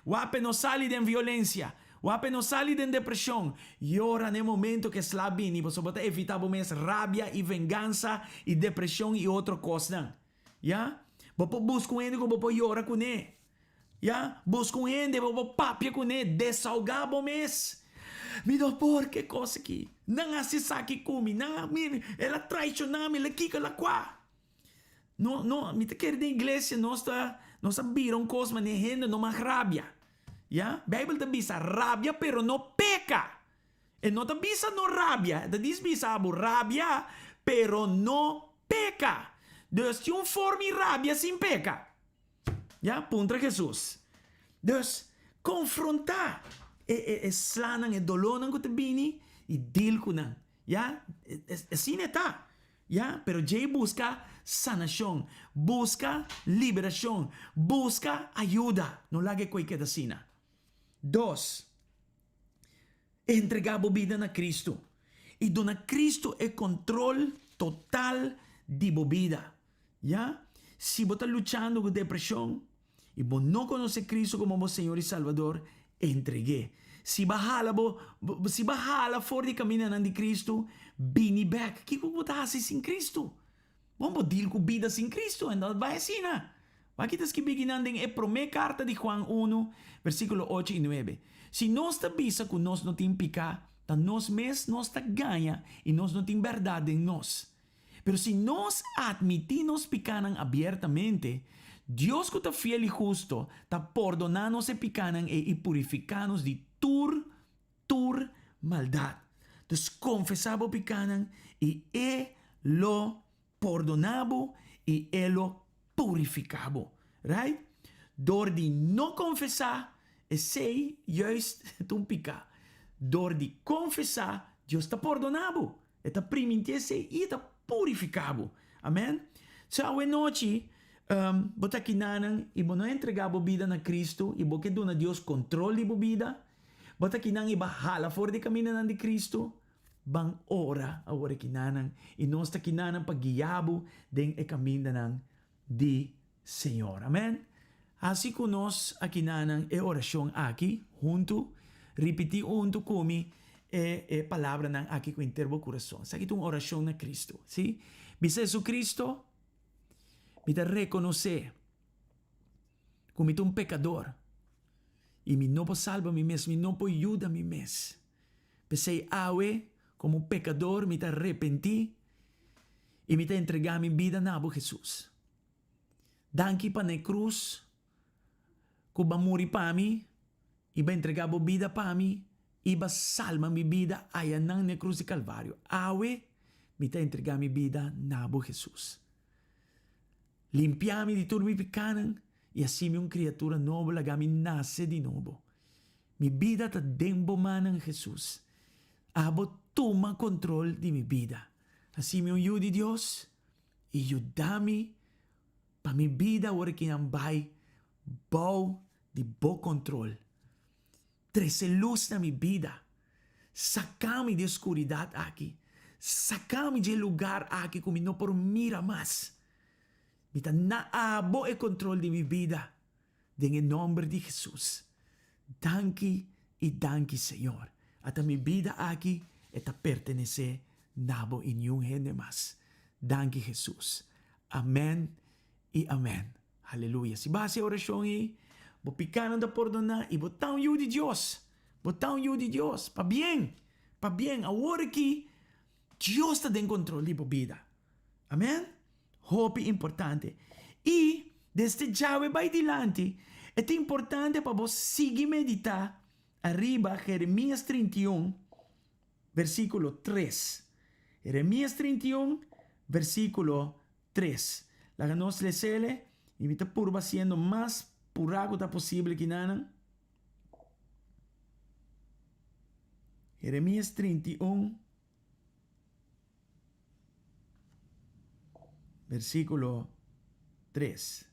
wak p'e no sali den violensia. Wak p'e no sali den depreshon. Yora na e momento ku e sla bini, pasobra bo ta evitá bo mes rabia i vengansa i depreshon i otro kosnan. Ya. Bo por buska un hende ku bo por yora kuné. Ya, buska un hende bo por papia kuné, desahogá bo mes. Mi no por ke kos aki. Nan hasi esaki ku mi, nan a mi, el a traishoná mi, el a kiko, el a kua. No, no, mi ta kere den iglesia nos ta, nos a bira un kos manera hende no mag rabia. Ya, Beibel ta bisa rabia pero no peka. E no ta bisa no rabia, e ta dis bisa abo rabia pero no peka. Dus tin un forma di rabia sin peka. Ya, puntra Hesus. Dus, konfrontá e e e slanan, e dolónan ku ta bini i deal ku nan. Ya, asina e ta. Ya, pero djei buska sanashon, buska liberashon, buska ayuda. No laga e koi keda asina. Dos, entregá bo bida na Kristu i duna Kristu e kontrol total di bo bida. Ya, si bo ta luchando ku depreshon i bo no konosé Kristu komo bo Señor i Salbador, entreg'é. Si bo a hala bo, si bo a hala for di kamindanan di Kristu, bini bèk. Kiko ku bo ta hasi sin Kristu? Bon, bo deal ku bida sin Kristu, en dat bai asina. Wak ta skibí kinan den e promé karta di Juan unu, versíkulo ocho i nuebe, Si nos ta bisa ku nos no tin piká, ta nos mes nos ta gaña i nos no tin bèrdat den nos. Pero si nos admití nos pikánan abiertamente, Dios ku ta fiel i husto ta pordoná nos e pikánan ei i purifiká nos di tur, tur maldat. Dus konfesá bo pikánan i E lo pordoná bo i E lo purifiká bo. Right? Dor di no konfesá, esei juist ta un piká. Dor di konfesá, Dios ta pordoná bo. E ta priminti esei i e ta purifiká bo. Amen. So awe nochi, bo ta kinanan i bo no a entregá bo bida na Kristu i bo ke duna Dios kontrol di bo bida, bo ta kinan i bo a hala for di kamindanan di Kristu, ban ora awor e kinanan i nos ta kinanan pa guia bo den e kamindanan di Señor. Amen. Hasi ku nos akinanan e orashon aki huntu. Ripití huntu ku mi e e palabranan aki ku henter bo kurason. Esaki ta un orashon na Kristu. Sí? Bisa Jesucristo, Mi ta rekonosé ku mi ta un pekador i mi no por salba mi mes, mi no por yuda mi mes. P'esei awe, komo pekador, mi ta repentí i mi ta entregá mi bida na bo, Hesus. Danki pa na e krus ku bo a muri pa mi i bo a entregá bo bida pa mi i bo a salba mi bida ayanan na e krus di Kalvario. Awe mi ta entregá mi bida na bo, Hesus. Limpia mi di tur mi pikánan i hasi mi un kriatura nobo, laga mi nase di nobo. Mi bida ta den bo mannan, Hesus. Abo tuma kontrol di mi bida. Hasi mi un yu di Dios i yuda mi pa mi bida ora ki nan bai bou di bo kontrol. Trese lus na mi bida. Saka mi di e skuridat aki. Saka mi di e lugar aki ku mi no por mira mas. Mi ta na abo e kontrol di mi bida. Den e nomber di Hesus. Danki i danki Señor. Ata mi bida aki e ta pertenece na bo i niun hende mas. Danki Hesus. Amen i amen. Haleluya. Si bo hasi e orashon ei, bo pikanan ta pordona i bo ta un yu di Dios. Bo ta un yu di Dios. Pabien! Pabien! Awor aki Dios ta den kontrol di bo bida. Amen? Hopi importante. I desde djawe bai dilanti, e ta importante pa bo sigui meditá ariba Jeremias 31, versíkulo tres. Jeremias 31, versíkulo tres. Laga nos les'ele, i mi ta purba hasiendo mas purá ku ta posibel kinanan. Jeremías 31, versíkulo 3.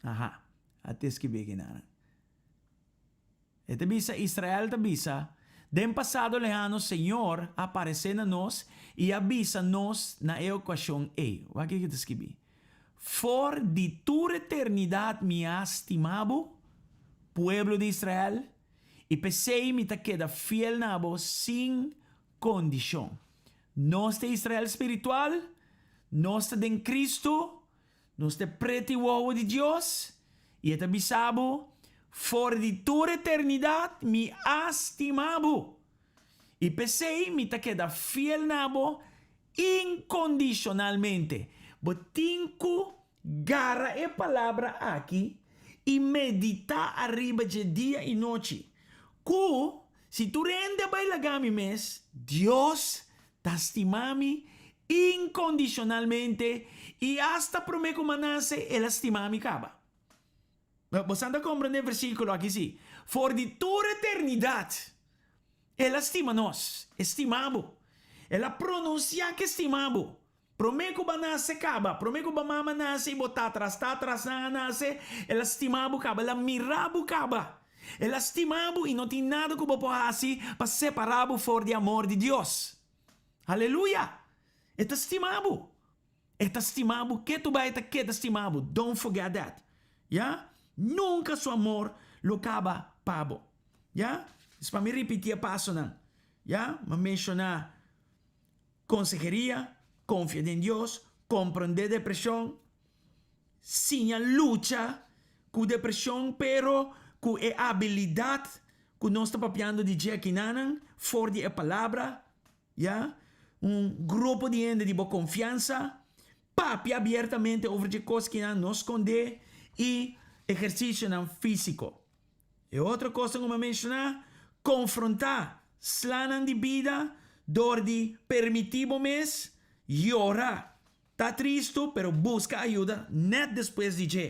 Aha, a te skibí aki nan. E ta bisa, Israel ta bisa, Den pasado lehano Señor a aparesé na nos i a bisa nos na e okashon ei. Wak kiko ta skibí. For di tur eternidat mi a stima bo, pueblo di Israel, i p'esei mi ta keda fiel na bo sin kondishon. Nos ta Israel spiritual, nos ta den Kristu, Nos ta e preti wowo di Dios, i e ta bisa bo, For di tur eternidat mi a stima bo, i p'esei mi ta keda fiel na bo inkondishonalmente. Bo tin ku gara e palabra aki i meditá ariba dje dia i nochi, ku si tur hende a bai laga mi mes, Dios Ta stima mi inkondishonalmente i asta promé ku mi a nase el a stima mi kaba. Bosan ta komprendé e versíkulo aki sí? For di tur eternidat el a stima nos, e stima bo. El a pronunsiá ku e stima bo. Promé ku bo a nase kaba, promé ku bo mama nase i bo tatras tatrasnan a nase, el a stima bo kaba, el a mira bo kaba. El a stima bo i no tin nada ku bo por hasi pa separá bo for di amor di Dios. Aleluya! E ta stima bo. E ta stima bo ketu bai e ta keda stima bo. Don't forget that. Ya? Nunka su amor lo kaba pa bo. Ya? Es pa mi ripití e pasonan. Ya? Mi a menshoná konseheria, konfia den Dios, komprondé depreshon, Siña lucha ku depreshon pero ku e abilidat ku nos ta papiando di dje akinanan for di e palabra, ya, un grupo di hende di bo konfiansa, papia abiertamente over dje kos kinan, no skondé, i ehersisionan físiko. E otro kosnan ku mi a menshoná, konfrontá slanan di bida dor di permití bo mes yora. Ta tristu, pero buska ayuda nèt despues di dje,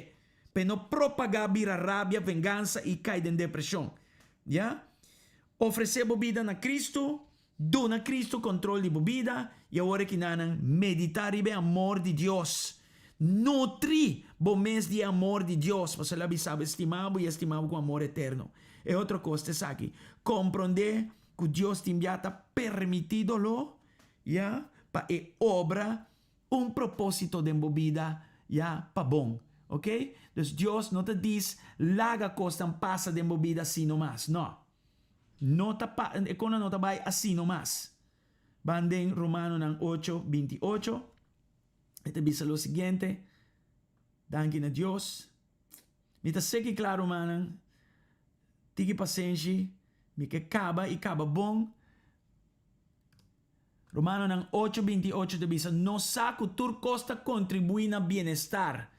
p'e no propagá bira rabia, vengansa i kai den depreshon. Ya. Ofresé bo bida na Kristu, duna Kristu kontrol di bo bida, i awor e kinanan meditá riba e amor di Dios. Nutri bo mes di e amor di Dios, pasobra el a bisa bo e stima bo i e stima bo ku amor eterno. E otro kos ta esaki, komprondé ku Dios tin bia ta permití doló, Ya, pa e obra un propósito den bo bida, ya, pa bon. Ok? Dus Dios no ta dis laga kosnan pasa den bo bida así nomas. No. No ta pa, e kosnan no ta bai así nomas. Ban den Romanonan ocho, 28. E ta bisa lo siguiente, Danki na Dios. Mi ta seki kla, rumannan. Tiki pasenshi. Mi ke kaba i kaba bon. Romanonan ocho 28 ta bisa, Nos sa ku tur kos ta kontribuí na bienestar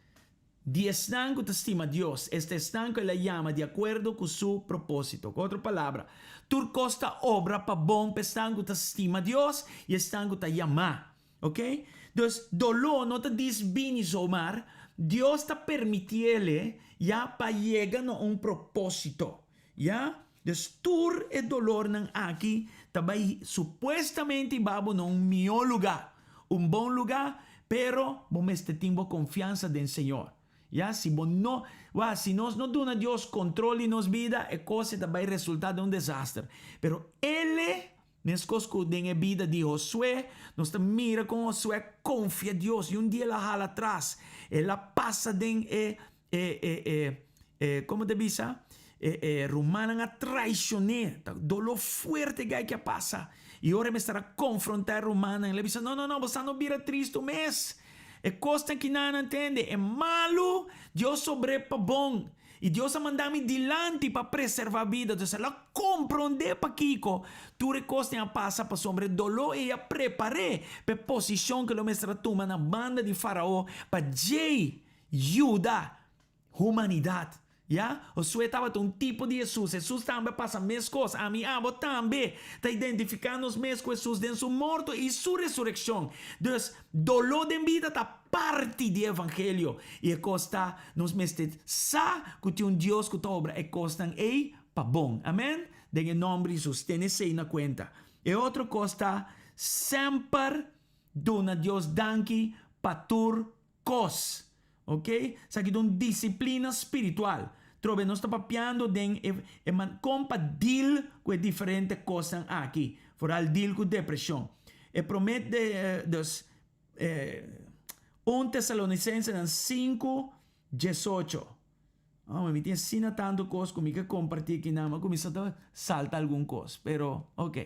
di esnan ku ta stima Dios, esta esnan ku el a yama di akuerdo ku su propósito. Ku otro palabra, tur kos ta obra pa bon pa esnan ku ta stima Dios i esnan ku ta yamá. Oke? Dus, doló no ta dis bini zomaar, Dios ta permitiele ya pa yega na un propósito. Ya? Dus tur e dolornan aki ta bai supuestamente hiba bo na un mihó lugá, un bon lugá, pero bo mester tin bo konfiansa den Señor. Ya, si bo no, wak, si nos no duna Dios kontrol di nos bida, e kos e ta bai resultá den un desaster. Pero El e, meskos ku den e bida di Josué, nos ta mira kon Josué a konfia Dios i un dia el a hala atras, el a pasa den e E e e e como ta bisa e e rumannan a traicion'é ta dolor fuerte gai ke a pasa y ora e mester a confronta e rumannan el a bisa no no no boso no bira tristo mes e cosnan ki nan a tende e malu Dios sobr'é pa bon y Dios a manda mi dilanti pa preserva bida entonces el a comprende pakico tur e cosnan a pasa pasobra e dolor ei a prepar'é pa e posicion ke lo mester a tuma na banda di Farao pa djei Yuda humanidat. Ya? Josué tabata un tipo di Hesus. Hesus tambe a pasa meskos. Ami i abo tambe ta identifiká nos mes ku Hesus den su morto i su resurekshon. Dus, doló den bida ta parti di e evangelio. I e kos ta, nos mester sa ku tin un Dios ku ta obra e kosnan ei pa bon. Amèn? Den e nòmber di Hesus, tene esei na kuenta. E otro kos ta, semper duna Dios danki pa tur kos. Ok? Esaki ta un disiplina spiritual. Trobe nos ta papiando den e e man kon pa deal ku e diferente kosnan aki, foral deal ku depreshon. E promé de dus un Tesalonicensenan sinku diesocho. Oh, mi tin asina tantu kos ku mi ke kompartí kinan, mi a kuminsá ta salta algun kos, pero ok.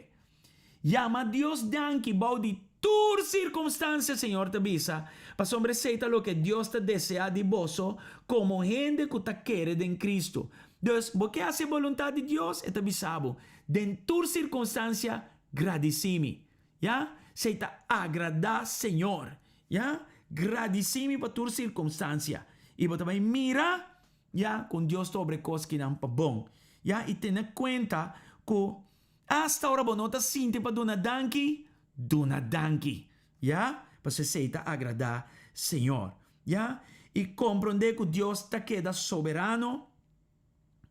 Yama Dios danki bou di tur sirkunstansia, Señor ta bisa, pasobra esei ta loke Dios ta deseá di boso komo hende ku ta kere den Kristu. Dus, bo ke hasi e boluntat di Dios? E ta bisa bo, Den tur sirkunstansia, gradisí mi. Ya, esei ta agradá Señor. Ya, gradisí mi pa tur sirkunstansia. I bo ta bai mira, ya, kon Dios ta obra e kos kinan pa bon. Ya, i tene kuenta ku asta ora bo no ta sinti pa duna danki, duna danki. Ya, pasobra esei ta agradá Señor. Ya, i komprondé ku Dios ta keda soberano.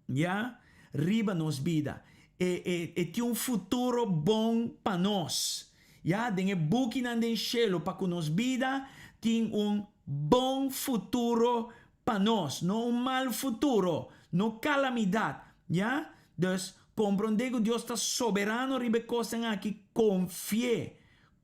Ya, riba nos bida. E, e, e tin un futuro bon pa nos. Ya, den e bukinan den shelu pa ku nos bida tin un bon futuro pa nos, no un mal futuro, no kalamidat. Ya, dus komprondé ku Dios ta soberano riba e kosnan aki, konfi'é,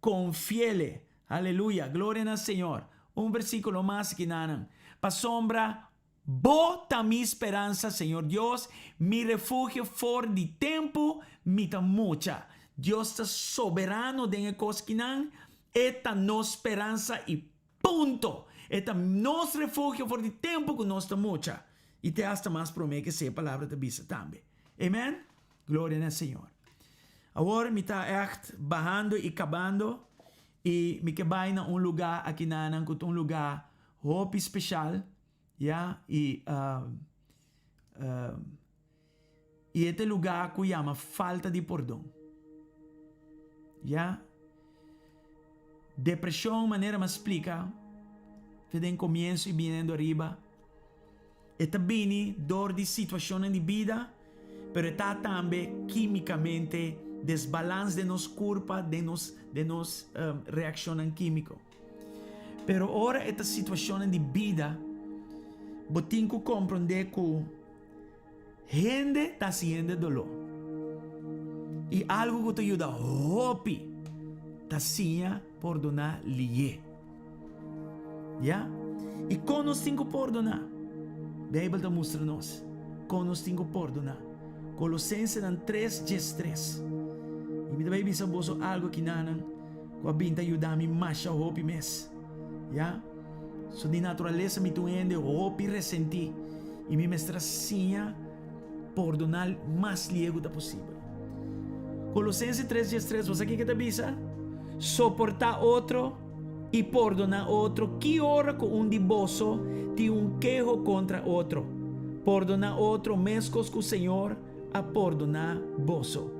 konfi'El. Aleluya, gloria na Señor. Un versíkulo mas kinanan. Pasobra Bo ta mi speransa, Señor Dios, mi refugio for di tempu mi ta mucha. Dios ta soberano den e koskinan, E ta nos speransa i punto! E ta nos refugio for di tempu ku nos ta mucha. I te hasta mas promé ke esei e Palabra ta bisa tambe. Amen? Gloria na Señor. Awor mi ta ègt bahando i kabando i mi ke bai na un lugá akinanan ku ta un lugá hopi speshal. Ya, i i e ta e lugá ku yama falta di pordon. Ya, depreshon manera mi a splika te den komienso i biniendo ariba, e ta bini dor di situashonnan di bida, pero e ta tambe kímikamente desbalans den nos kurpa, den nos den nos reakshonnan kímiko. Pero ora e ta situacionnan di bida, bo tin cu comprende cu hende ta haci hende dolor. Y algo cu ta yuda hopi ta siña pordona liye. Ya? Y con nos tin cu pordona? Bijbel ta mustra nos con nos tin cu pordona. Colosensenan tres diestres. Y mi ta bay bisa boso algo kinanan. Ku a bin ta yuda mi masha hopi mes. Ya. So di naturalesa mi ta un hende hopi resentí i mi mester a siña pordoná mas lihe ku ta posibel. Kolosense tres diestres, bo sa kiko ta bisa? Soportá otro i pordoná otro ki ora ku un di boso tin un keho kontra otro. Pordoná otro meskos ku Señor a pordoná boso.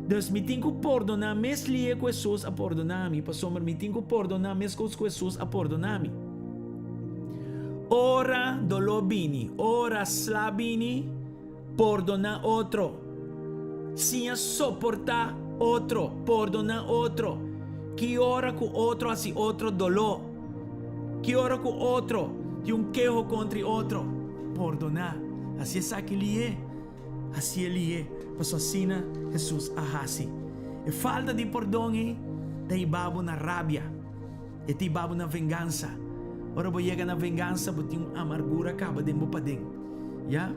Dus mi tin ku pordoná mes lie ku Hesus a pordoná mi, pasobra mi tin ku pordoná meskos ku Hesus a pordoná mi. Ora doló bini, ora sla bini, pordoná otro. Siña soportá otro, pordoná otro. Ki ora ku otro hasi otro doló? Ki ora ku otro tin un keho kontra otro? Pordoná. Hasi esaki lié. Hasié lié, pasobra asina Hesus a hasi. E falta di pordon ei ta hiba bo na rabia. E ta hiba bo na vengansa. Ora bo yega na vengansa, bo tin un amargura kaba den bo paden. Ya?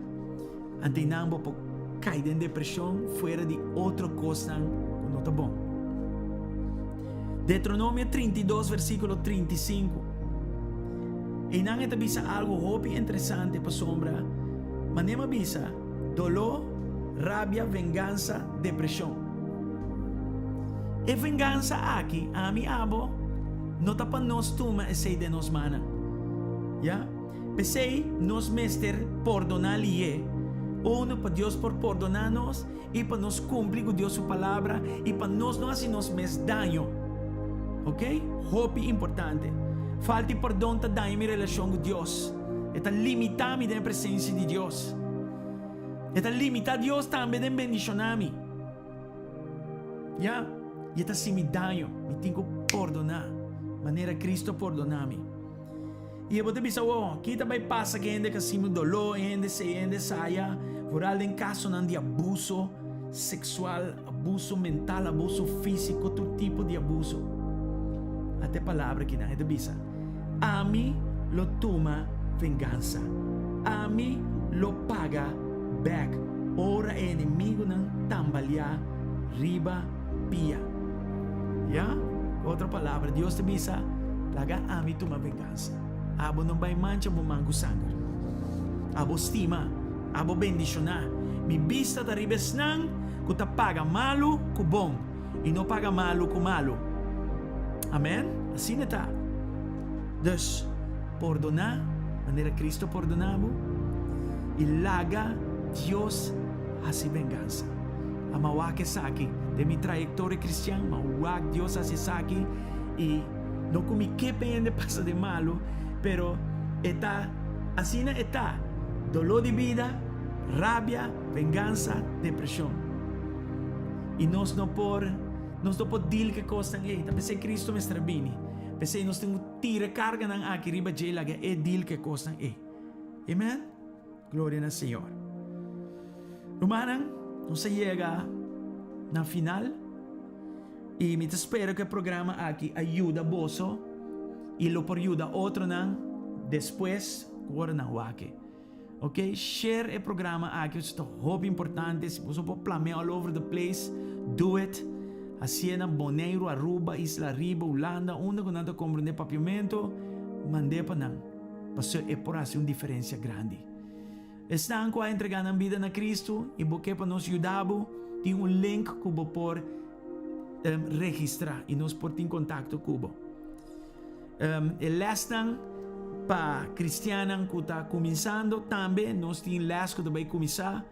Anto einan bo por kai den depreshon fuera di otro kosnan ku no ta bon. Deuteronomio 32 versíkulo 35. Einan e ta bisa algu hopi interesante pasobra manera mi a bisa, doló, rabia, vengansa, depreshon. E vengansa aki, ami abo, no ta pa nos tuma esei den nos mannan. Ya? P'esei nos mester pordoná lié, unu pa Dios por pordoná nos i pa nos kumpli ku Dios su palabra i pa nos no hasi nos mes daño. Ok? Hopi importante. Falta di pordon ta daña mi relashon ku Dios. E ta limitá mi den e presensia di Dios. E ta limitá Dios tambe den bendishoná mi. Ya, i e ta hasi mi daño. Mi tin ku pordoná, manera Cristo a pordoná mi. I e bo ta bisa, Oh, ki ta bai pasa ku e hende ku a hasi mi doló, e hende esei, e hende esaya? Vooral den kasonan di abuso seksual, abuso mental, abuso físiko, tur tipo di abuso. Ata e palabra kinan, e ta bisa, Ami lo tuma vengansa. Ami lo paga bèk ora e enemigunan tambaleá riba pia. Ya, ku otro palabra, Dios ta bisa, Laga ami tuma vengansa. Abo no bai mancha bo man ku sanger. Abo stima, abo bendishoná. Mi bista ta riba esnan ku ta paga malu ku bon i no paga malu ku malu. Amèn. Asina ta. Dus, pordoná manera Cristo a pordoná bo i laga Dios hasi vengansa. A mi a wak esaki den mi trayektoria kristian, mi a wak Dios hasi esaki i no ku mi ke pa hende pasa den malu, pero e ta asina e ta, doló di bida, rabia, vengansa, depreshon. I nos no por nos no por deal ku e kosnan ei, ta p'esei Kristu mester a bini, p'esei nos tin ku tira e karganan aki riba dje i laga e deal ku e kosnan ei. Amen? Gloria na Señor. Rumannan, nos a yega na final y mi ta spera cu e programa aki a yuda boso y lo por yuda otronan despues cu ora nan wak. Ok, share e programa aki, esaki ta hopi importante. Si boso por plamea all over the place, do it. Hacié na Boneiru, Aruba, Isla Riba, Hulanda, unda cu nan ta comprende papiamento, mand'é pa nan. Pasobra e por hasi un diferensia grandi. Esnan ku a entregá nan bida na Kristu i bo ke pa nos yuda bo, tin un link ku bo por registrá i nos por tin kontakto ku bo. E lèsnan pa kristiannan ku ta kuminsando tambe nos tin lès ku ta bai kuminsá.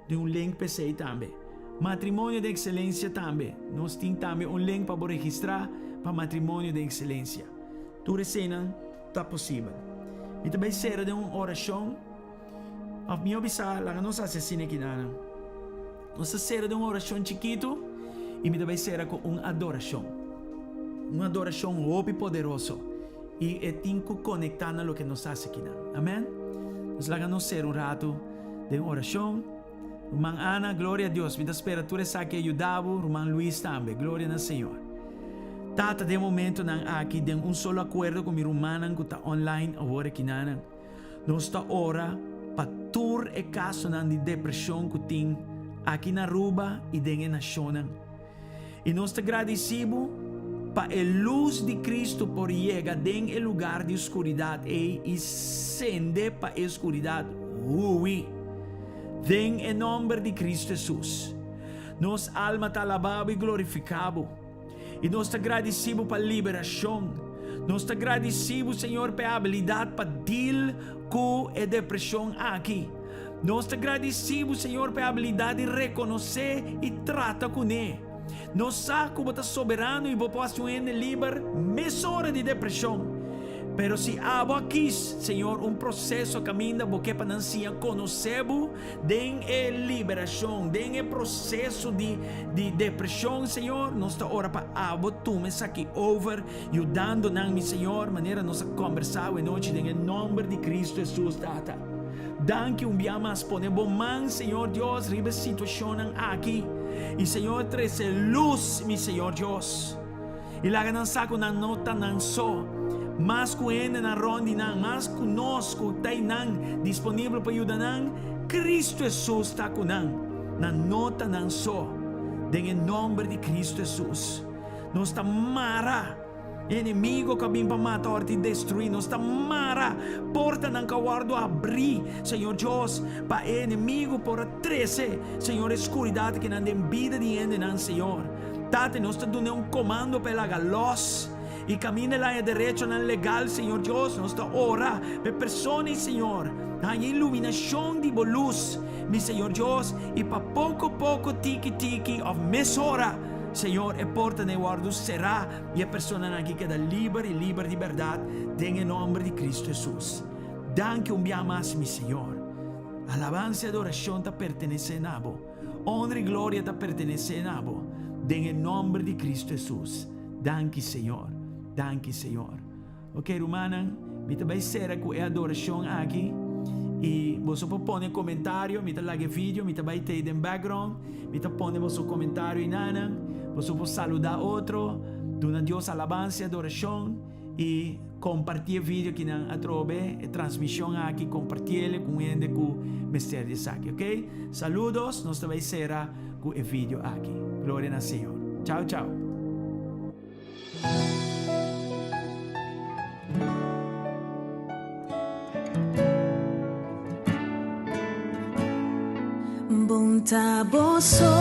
Tin un link p'esei tambe. Matrimonio den Ekselensia tambe. Nos tin tambe un link pa bo registrá pa Matrimonio den Ekselensia. Tur eseinan ta posibel. Mi ta bai sera den un orashon. Òf mihó bisa, laga nos hasi asina aki nan. Nos ta sera den un orashon chikitu i mi ta bai sera ku un adorashon. Un adorashon hopi poderoso i e tin ku konektá na loke nos hasi aki nan. Amen? Nos laga nos sera un ratu. Den orashon, Ruman Ana, gloria a Dios, mi ta spera tur esaki a yuda bo, Ruman Luis tambe, gloria na Señor. Tata, den momentonan aki, den un solo akuerdo ku mi rumannan ku ta online awor akinanan, nos ta ora pa tur e kasonan di depreshon ku tin aki na Aruba i den e nashonnan. I nos ta gradisí bo pa e lus di Cristo por yega den e lugar di oscuridat ei i sende pa e oscuridat hui. Den e nomber di Cristo Jesus, nos alma ta alabá bo i glorifiká bo. I nos ta gradisí bo pa liberashon. Nos ta gradisí bo, Señor, pa e abilidat pa deal ku e depreshon aki. Nos ta gradisí bo, Señor, pa e abilidat di rekonosé i trata kuné. Nos sa ku bo ta soberano i bo por hasi un hende liber mesora di depreshon. Pero si abo a kis, Señor, un proseso kaminda bo ke pa nan siña konosé bo den e liberashon, den e proseso di di depreshon, Señor, nos ta ora pa abo tuma esaki over, yudando nan, mi Señor, manera nos a kòmbersá awe nochi den e nòmber di Kristu Hesus, Tata. Danki un bia mas pone bo man, Señor Dios, riba e situacionnan aki. Y Señor trece luz, mi Señor Dios. Y laga nan sa cu nan no ta nan so. Mas cu hendenan rond di nan, mas cu nos cu ta einan disponibel pa yuda nan, Cristo Jesus ta cu nan. Nan no ta nan so. Den e nomber di Cristo Jesus, nos ta mara. Enemigo ku a bin pa mata ora ti destruí nos ta mara portanan ku a wòrdu abrí, Señor Dios, pa e enemigo por a trese, Señor, e skuridat akinan den bida di hendenan, Señor. Tata, nos ta dun'é un komando pa e laga lòs i kaminda el haña derechonan legal, Señor Dios. Nos ta ora pa e persona ei, Señor, haña iluminashon di bo lus, mi Señor Dios, i pa poko poko, tiki tiki òf mesora, Señor, e portanan ei wòrdu será. I e personanan aki keda liber i liber di bèrdat den e nòmber di Kristu Hesus. Danki un bia mas, mi Señor. Alabansa i adorashon ta pertenesé na bo. Honra i gloria ta pertenesé na bo. Den e nòmber di Kristu Hesus. Danki, Señor. Danki, Señor. Ok, rumannan, mi ta bai sera ku e adorashon aki. I boso por pone komentario, mi ta laga e video, mi ta bai tei den background, mi ta pone boso komentario einanan. Boso por saludá otro, duna Dios alabansa i adorashon i kompartí e video kinan atrobe, e transmishon aki, kompartiele ku un hende ku mester di esaki, ok? Saludos, nos ta bai sera ku e video aki. Gloria na Señor. Chao, chao. Bon ta boso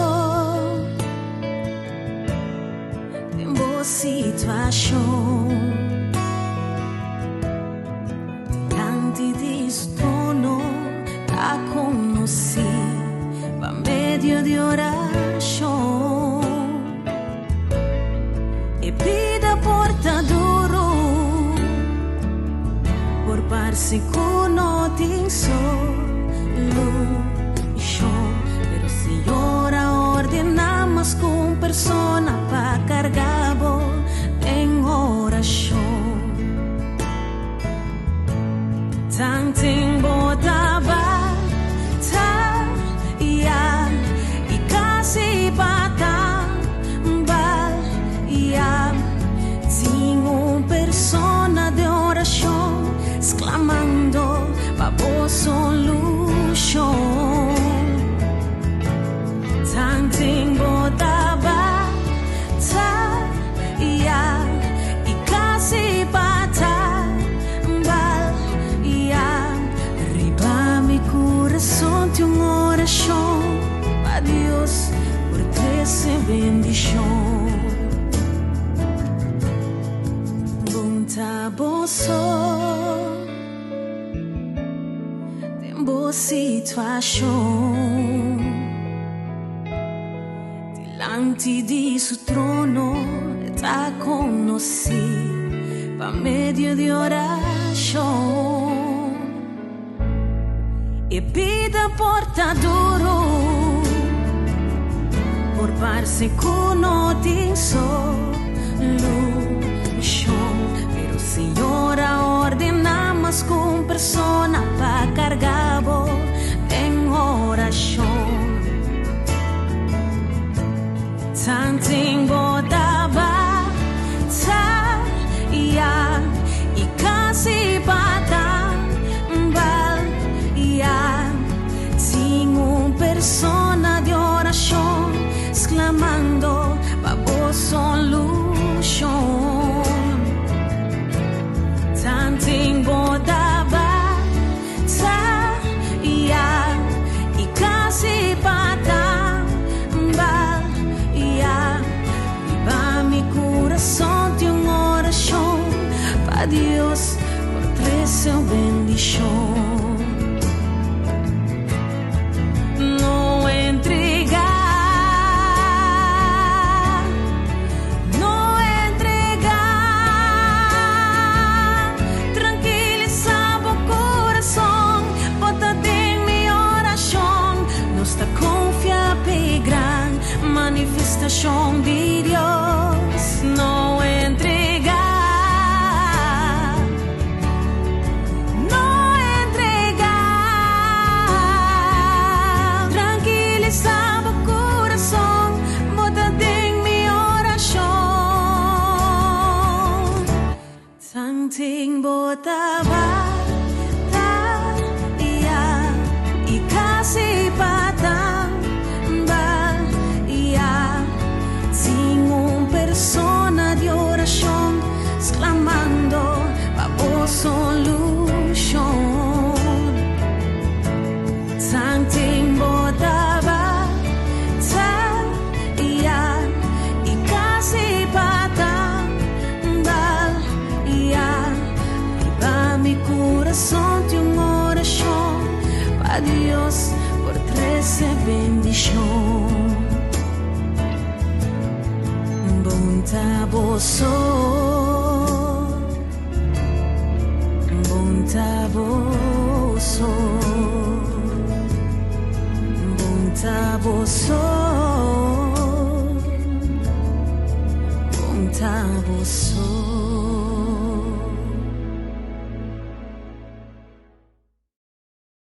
den bo situashon Dilanti di su trono ta konosí pa medio di orashon. E bida por ta duru, por parse ku no tin solushon, pero Señor a ordená mas ku un persona pa karga bo den orashon. Tanten bo ta bataya i kasi pa tambaya, tin un persona den orashon sklamando pa bo solushon. Tanten bo ta bataya i kasi pa tambaya, riba mi kurason tin un orashon pa Dios por trese bendishon. Bon ta boso den bo situashon. Dilanti di su trono e ta konosí pa medio di orashon. E bida por ta duru, por parse ku no tin solushon, pero Señor a ordená mas ku un persona pa karga bo den orashon. Tanten bo ta bataya i kasi pa tambaya, tin un persona di orashon sklamando pa bo solushon. Tanten bo ta bataya i kasi pa tambaya, riba mi kurason tin un orashon pa Dios por trese un bendishon. No entregá, no entregá. Trankilisá bo kurason, bo ta den mi orashon. Nos ta konfia p'e gran manifestashon di Dios. No entregá, no entregá. Trankilisá bo kurason, bo ta den mi orashon. Tanten bo ta bataya i kasi pa tambaya, tin un persona di orashon sklamando pa bo solushon. Tanten bo ta bataya i kasi pa tambaya, riba mi kurason tin un orashon pa Dios por trese bendishon. Bon ta boso, bon ta boso. ta bo so. Bon ta bo so.